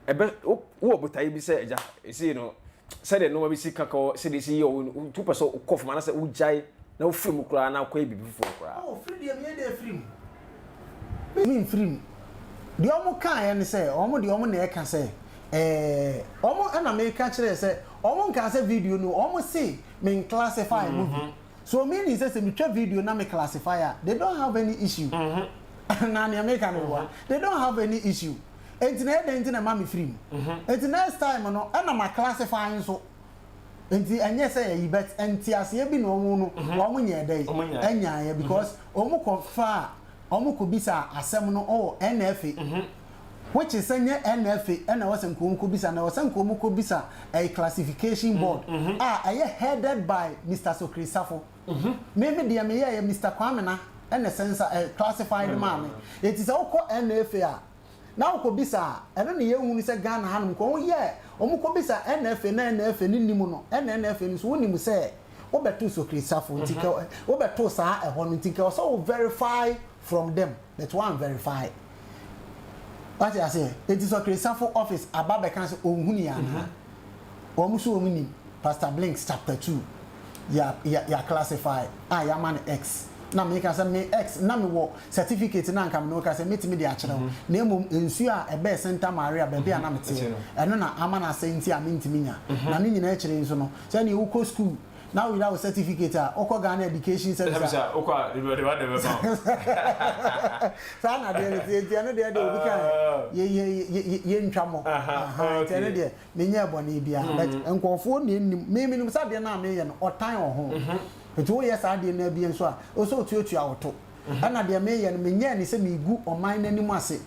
Ɛbɛ wowɔ botaeɛ bi sɛ agya, ɛsei no, sɛdeɛ nneɛma bi si kakɔ, sɛdeɛ ɛsi yɛ wo, tu pɛ sɛ wokɔ fam anaasɛ wogyae na wofiri mu koraa na wokɔyɛ biribi foforɔ koraa. Oh, firi deɛ meyɛ dɛ firi mu. Me mfiri mu. Deɛ wɔn kaeɛ ne sɛ, wɔn deɛ wɔn na ɛka sɛ, ɛɛ, wɔn ɛna meka kyerɛɛ sɛ, wɔn nkaa sɛ video no, wɔn se me nclassify movie. So meaning sɛ sɛ metwa video na me classify a, they don't have any issue. Na nea meka no boa. They don't have any issue. Enti na ɛyɛ dɛn nti na ɛma me firi mu? Enti next time no, ɛna ma classify nso. Nti ɛnyɛ sɛ ɛyi but nteaseɛ bi na wɔn no wɔn nyɛɛ dɛn ɛnyaeɛ because wɔn kɔ faa wɔn kɔ bisa asɛm no wɔ NFA which is sɛ nyɛ NFA ɛna ɛwɔ sɛ nka wɔn kɔ bisa na ɛwɔ sɛ nka wɔn kɔ bisa ɛyɛ classification board a ɛyɛ headed by Mister Sokri Safo me me deɛ me yɛɛ Mister Kwamena ɛna sɛnsa ɛ classified maa me eti sɛ wokɔ NFA a. Na wokɔ bisa a, ɛno na yɛhunu sɛ Ghana hanom nka wɔn yɛ, wɔn kɔ bisa NFA na NFA no nim no, ɛna NFA no nso wonim sɛ wobɛtoo Sokrisafo nti nka wobɛtoo saa ɛhɔ no nti nka ɛwɔ sɛ wo verify from them but wɔn verify. Wate aseɛ? Enti Sokrisafo office aba bɛka sɛ ɔnhunu yɛ anaa? Wɔn nso wɔn nim. Pastor Blinks chapter 2 yɛ yɛ yɛ classify a yɛama no X na meka sɛ me X na mewɔ certificate no a anka me ne wo kasa yi mɛtumi de akyerɛ wo na mmom nsuo a ɛbɛɛ Santa Maria baabi a na meteɛ ɛno na ama no asɛe nti a mentumi nya na ne nyinaa akyire nso no sɛdeɛ wokɔ school na woyera wo certificate a wokɔ Ghana Education Service a saa na adeɛ no teɛ nti ɛno deɛ deɛ obi ka yɛ yɛ yɛ yɛntwa mɔ nti ɛno deɛ Menyɛɛ bɔne biara but nkurɔfoɔ na ɛnnim me menim sɛ adeɛ no a meyɛ no ɔtan wɔ ho nti woyɛ saa adeɛ no abie nso a ɛwɔ sɛ wotuatua wo to ɛna deɛ meyɛ no menyɛɛ ne sɛ megu ɔman no anim ase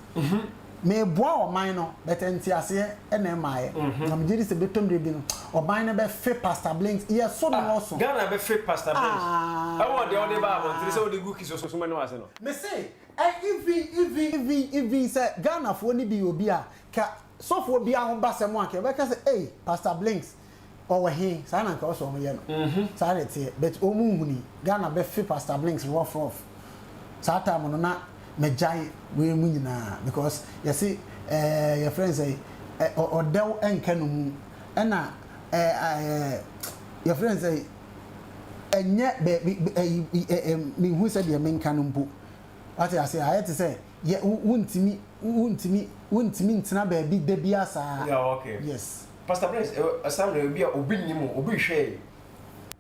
meboa ɔman no but nteaseɛ ɛna ɛmaeɛ na megye di sɛ bɛtɔ mmerɛ bi no ɔman no bɛfe Pastor Blinks yɛ so no ɔso Ghana bɛfe Pastor Blinks ɛwɔ deɛ wode ba abɔntene sɛ wode gu kisosom anim ase no. Mese even even even even sɛ Ghanafoɔ no bi yɛ obi a Ka sɔfoɔ biaa ho basɛm a nka yɛbɛka sɛ ei pastor blinks ɔwɔ he saa na nka ɔsɛ ɔmo yɛ no saa na ɛteɛ but ɔmo nhuni Ghana bɛfe pastor blinks rough rough saa time no na magyae wei mu nyinaa because yɛse ɛɛ yɛfrɛ no sɛ ɔdɛw ɛnka no mu ɛna ɛɛ ɛɛ yɛfrɛ no sɛ ɛnyɛ baabi ɛyi ɛɛ menhu sɛdeɛ menka no mpo wate aseɛ ayɛ te sɛ Yɛ wo wontumi wontumi wontumi ntena baabi da biara saa. Yeah, okay. Yes. Pastor Prince, eh, Samuel, obi a obi nnim o, obi nhwɛ yi.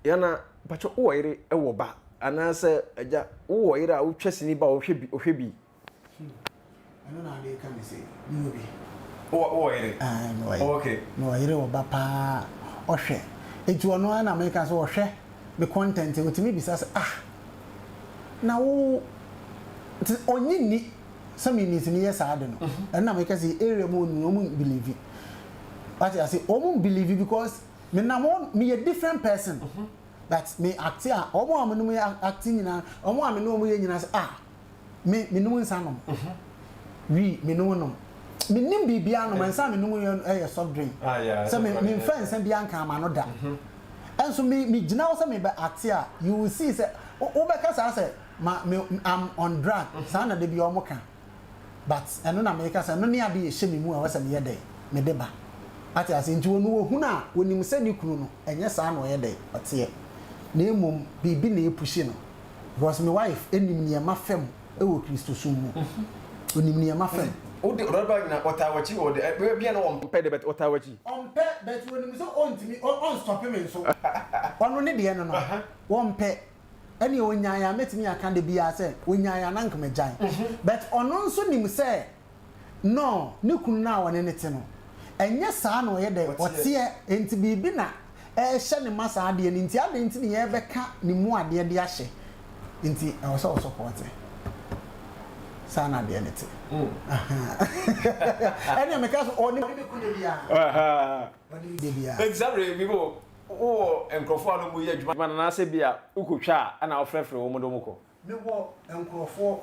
Yana, pacho wowɔ yere wɔ ba anaasɛ agya wowɔ yere a wotwa sini ba ɔhwɛ bi ɔhwɛ bi. Hmm. Ɛno na ade ka me sɛ mewɔ bi. Wowɔ wowɔ yere? Ah, mewɔ yere. Oh, okay. Mewɔ yere wɔ ba paa ɔhwɛ. Eti ɔno ara na meka sɛ ɔhwɛ me content otumi bisa sɛ ah na wo nti ɔnye nni sɛ me metumi yɛ saa ade no ɛno na meka sɛ area mu ɔnu ɔmo believe wate ase ɔmo believe because me nam hɔ meyɛ different person but me acte a ɔmo a me nom yɛ acte nyinaa ɔmo a me ne ɔmo yɛ nyinaa sɛ ah me me nom nsa nom wi me nom nom me nim biribiara nom nsa me nom yɛ ɛyɛ soft drink sɛ me me nfa nsa bi anka ama no da ɛnso me me gyina hɔ sɛ me bɛ acte a you will see sɛ wo bɛka saa sɛ ma me am on drug saa na da bi ɔmo ka but ɛno na meka sɛ ɛno ne ade ɛhyɛ me mu a ɛwɔ sɛ meyɛ dɛn mede ba ate ase nti wɔn wɔhunu a wɔnim sɛ ne kunu no ɛnyɛ saa na ɔyɛ dɛn ɔteɛ. Na mmom biribi na ɛrepushi no. Because me wife nim nea mafa mu wɔ Kristosom mu. Onim nea mafa mu. Wo de ɔdɔ nyina ɔtaa w'akyi wɔ de ɛbɛ bia na ɔmpɛ de but ɔtaa w'akyi. Ɔmpɛ but onim sɛ ɔntumi ɔnstɔpe me nso. Ɔno ne deɛ no no ɔmpɛ. Ɛneɛ ɔnyaeɛ a mɛtumi aka da biara sɛ ɔnyaeɛ a na nka magyae. But ɔno nso nim sɛ No, ne kunu no a ɔne no te no, ɛnyɛ saa na ɔyɛ dɛ, ɔteɛ, enti biribi na ɛrehyɛ no ma saa adeɛ no nti, adɛn nti na yɛrebɛka ne mu adeɛ de ahyɛ, nti ɛwɔ sɛ ɔsɔpɔte. Saa na adeɛ no te. Ɛnna meka so, ɔne me kunu da biara. Ɔne me da biara. Enti saa berɛ yi, Bibo, wowɔ nkurɔfoɔ a na wɔyɛ adwuma no anaasɛ bi a wokɔtwa a ɛna wofrɛfrɛ wɔn de wɔn kɔ? Mewɔ nkorɔfoɔ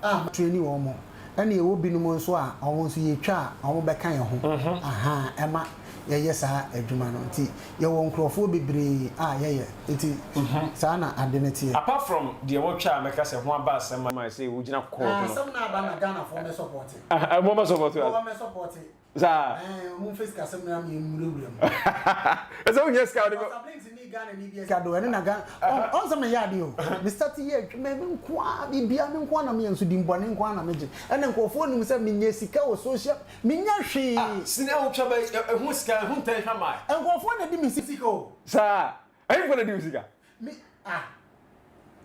a ma traini wɔn, ɛna yɛwɔ binom nso a wɔn nso yɛtwa a wɔn bɛka yɛn ho ahaa ɛma yɛyɛ saa adwuma no nti yɛwɔ nkorɔfoɔ bebree a yɛyɛ nti saa na ade no teɛ. Apart from deɛ wɔtwa a mɛka sɛ ho aba asɛm a ɛsɛ wogyina court no. Asɛm no aba na Ghanafoɔ mɛ sɔpɔte. Wɔn bɛ sɔpɔte. Wɔn bɛ sɔpɔte. Saa. Ɛɛ ɔmo nfa sika sɛm na mi nwurawura mu. Ɛsɛ wohia sika wode bɛ. Pastor Blinks ni Ghana ni bi sika do ɛne na Ghana ɔn ɔn sɛ meyɛ adeɛ o. Me start yɛ adwuma me nko ara biribiara me nko ara na meyɛ nso dimbɔne nko ara na megye. Ɛna nkurɔfoɔ nim sɛ menya sika wɔ social menya hwee. Ah sini a wotwa bɛ ɛho sika ɛho ntɛn hwɛ mae. Nkurɔfoɔ na di me sika o. Saa ɛhefoɔ na di wo sika? Me ah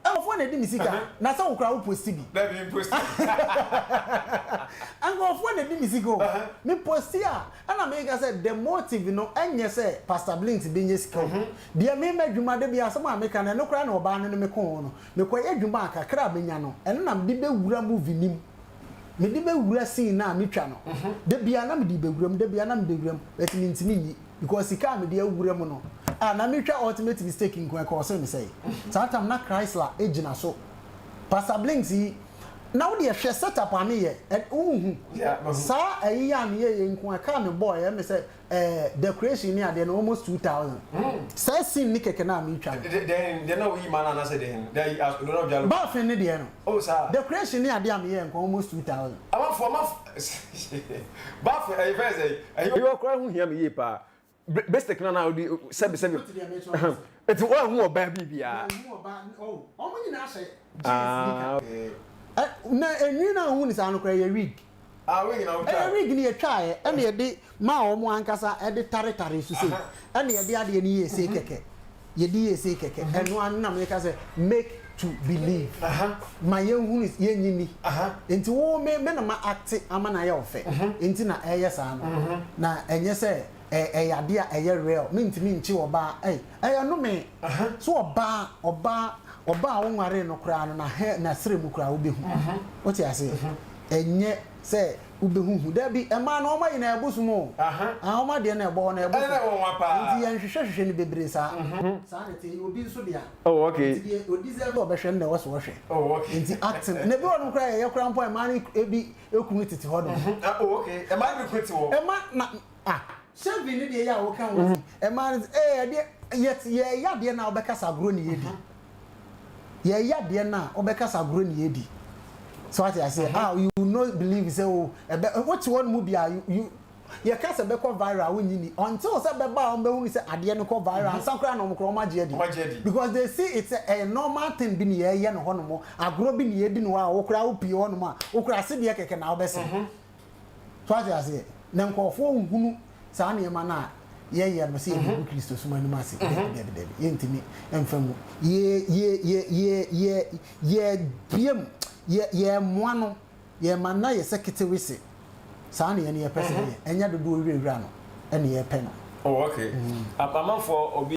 Nkurɔfoɔ na ɛdi me sika na sɛ wo koraa wo posti bi. Dabi me posti. Nkurɔfoɔ na ɛdi me sika o. Me posti a ɛna meka sɛ the motive no ɛnyɛ sɛ Pastor Blinks bɛnya sika o. Deɛ me m'adwuma da bi asɛm a meka no ɛno koraa na ɔbaa no ne me ko ho no. Mekɔyɛ adwuma a kakra a menya no ɛno na mede bɛwura movie no mu. Mede bɛwura scene no a metwa no. Da biara na mede bɛwura mu, da biara na mede bɛwura mu but mentumi nyi. Because sika a mede awura mu no a na metwa ultimate mistake nko ɛkɔɔ sɛ mesɛe. Saa tam na Chrysler gyina so. Pastor Blinks yi na wo deɛ hwɛ set up a meyɛ ɛ wonhu. Saa ayi yi a meyɛeɛ yi nko a car mebɔɔeɛ ɛyɛ me sɛ ɛɛ decoration ne adeɛ no almost 2000. Saa scene ne kɛkɛ no a metwa no. Dɛn deɛ na woyi ma no anaasɛ dɛn? Deɛ ayi as na ɔdwa Baafin ne deɛ no. Oh saa. Decoration ne adeɛ a meyɛɛ nko almost 2000. Amanfoɔ amanfoɔ baafin ɛyɛ fɛn sɛ Ɛyɛ ɔkora koraa ho hia me yie paa. Basic na na ɔde sɛbi sɛbi. Eti wɔn ho ɔbaa bi biara. Wɔn nyinaa hyɛ jeans nika. Na enwi na ohun saa no koraa yɛ wig. Ah wig na wotwa. Ɛyɛ wig ni yɛtwa yɛ ɛna yɛde maa wɔn ankasa ɛde tare tare so sei ɛna yɛde adeɛ no yɛ sei kɛkɛ. Yɛde yɛ sei kɛkɛ. Ɛno ano na meka sɛ make to believe. Ma yɛnhunu yɛnyi ni. Nti wo me me na ma acte ama no ayɛ wo fɛ. Nti na ɛyɛ saa no. Na ɛnyɛ sɛ ɛyɛ adeɛ a ɛyɛ real. Mentumi nkye ɔbaa ei ɛyɛ nnome. So ɔbaa ɔbaa ɔbaa a wonwaree no koraa no na hɛ n'asrɛ mu koraa wobɛhu. Wote aseɛ? Ɛnyɛ sɛ Wobɛhu hu. Dabi, mmaa no, wɔn ayi no ɛbosom o. Ah, wɔn adeɛ no ɛbɔ hɔ no ɛbosom. Ɛna ɛwɔ nwa paa. Nti yɛn hwehwɛ hwehwɛ no bebree saa. Saa na ɛteɛ, ɛyɛ obi nso dea. Oh, okay. Nti deɛ ɔ deserve sɛ ɔbɛhwɛ no na ɛwɔ sɛ ɔhwɛ. Oh, okay. Nti acting, na ebi wɔ nom koraa yɛyɛ koraa mpo a mmaa no ebi ekunu tete hɔ nom. Oh, okay. Mmaa no bi kunu te hɔ. Ɛma na, ah. Shaving ne deɛ yɛ a woka ho asɛm. Mmaa no sɛ, ee ɛdeɛ, yet yɛyɛ adeɛ no a wobɛkasa agorɔ ne yɛdi. Yɛyɛ adeɛ no a wobɛkasa agorɔ ne yɛdi. So wate aseɛ? Ah, you will not believe sɛ o, ɛbɛ, wote hɔ no mu bi a, you, you, yɛka sɛ bɛkɔ viral a wonnye ni. Until sɛ bɛba a wɔbɛhunu sɛ adeɛ no kɔ viral ansa koraa na wɔn koraa wɔn agye adi. Wɔn agye adi. Because they see it sɛ ɛyɛ normal thing bi ne yɛyɛ no hɔnom, agorɔ bi ne yɛdi no hɔ a wo koraa wopie hɔnom a, wo koraa asedeɛ kɛkɛ na wobɛsere. So ate aseɛ? Na nkurɔfoɔ nhunu saa nneɛma no a yɛyɛ no sɛ yɛde gu Kristosom anim ase. Dabi, dabi, dabi. Yɛntumi mfa ngu. Yɛ, yɛ, yɛ, yɛ, yɛ, yɛbue mu. Yɛ, yɛmmoa no. Yɛma no ayɛ sɛ ketewese. Saa na yɛn yɛpɛ sɛ yɛyɛ. Ɛnyɛ dodoɔ wurawura no na yɛpɛ no. Oh, okay. Amanfoɔ, obi.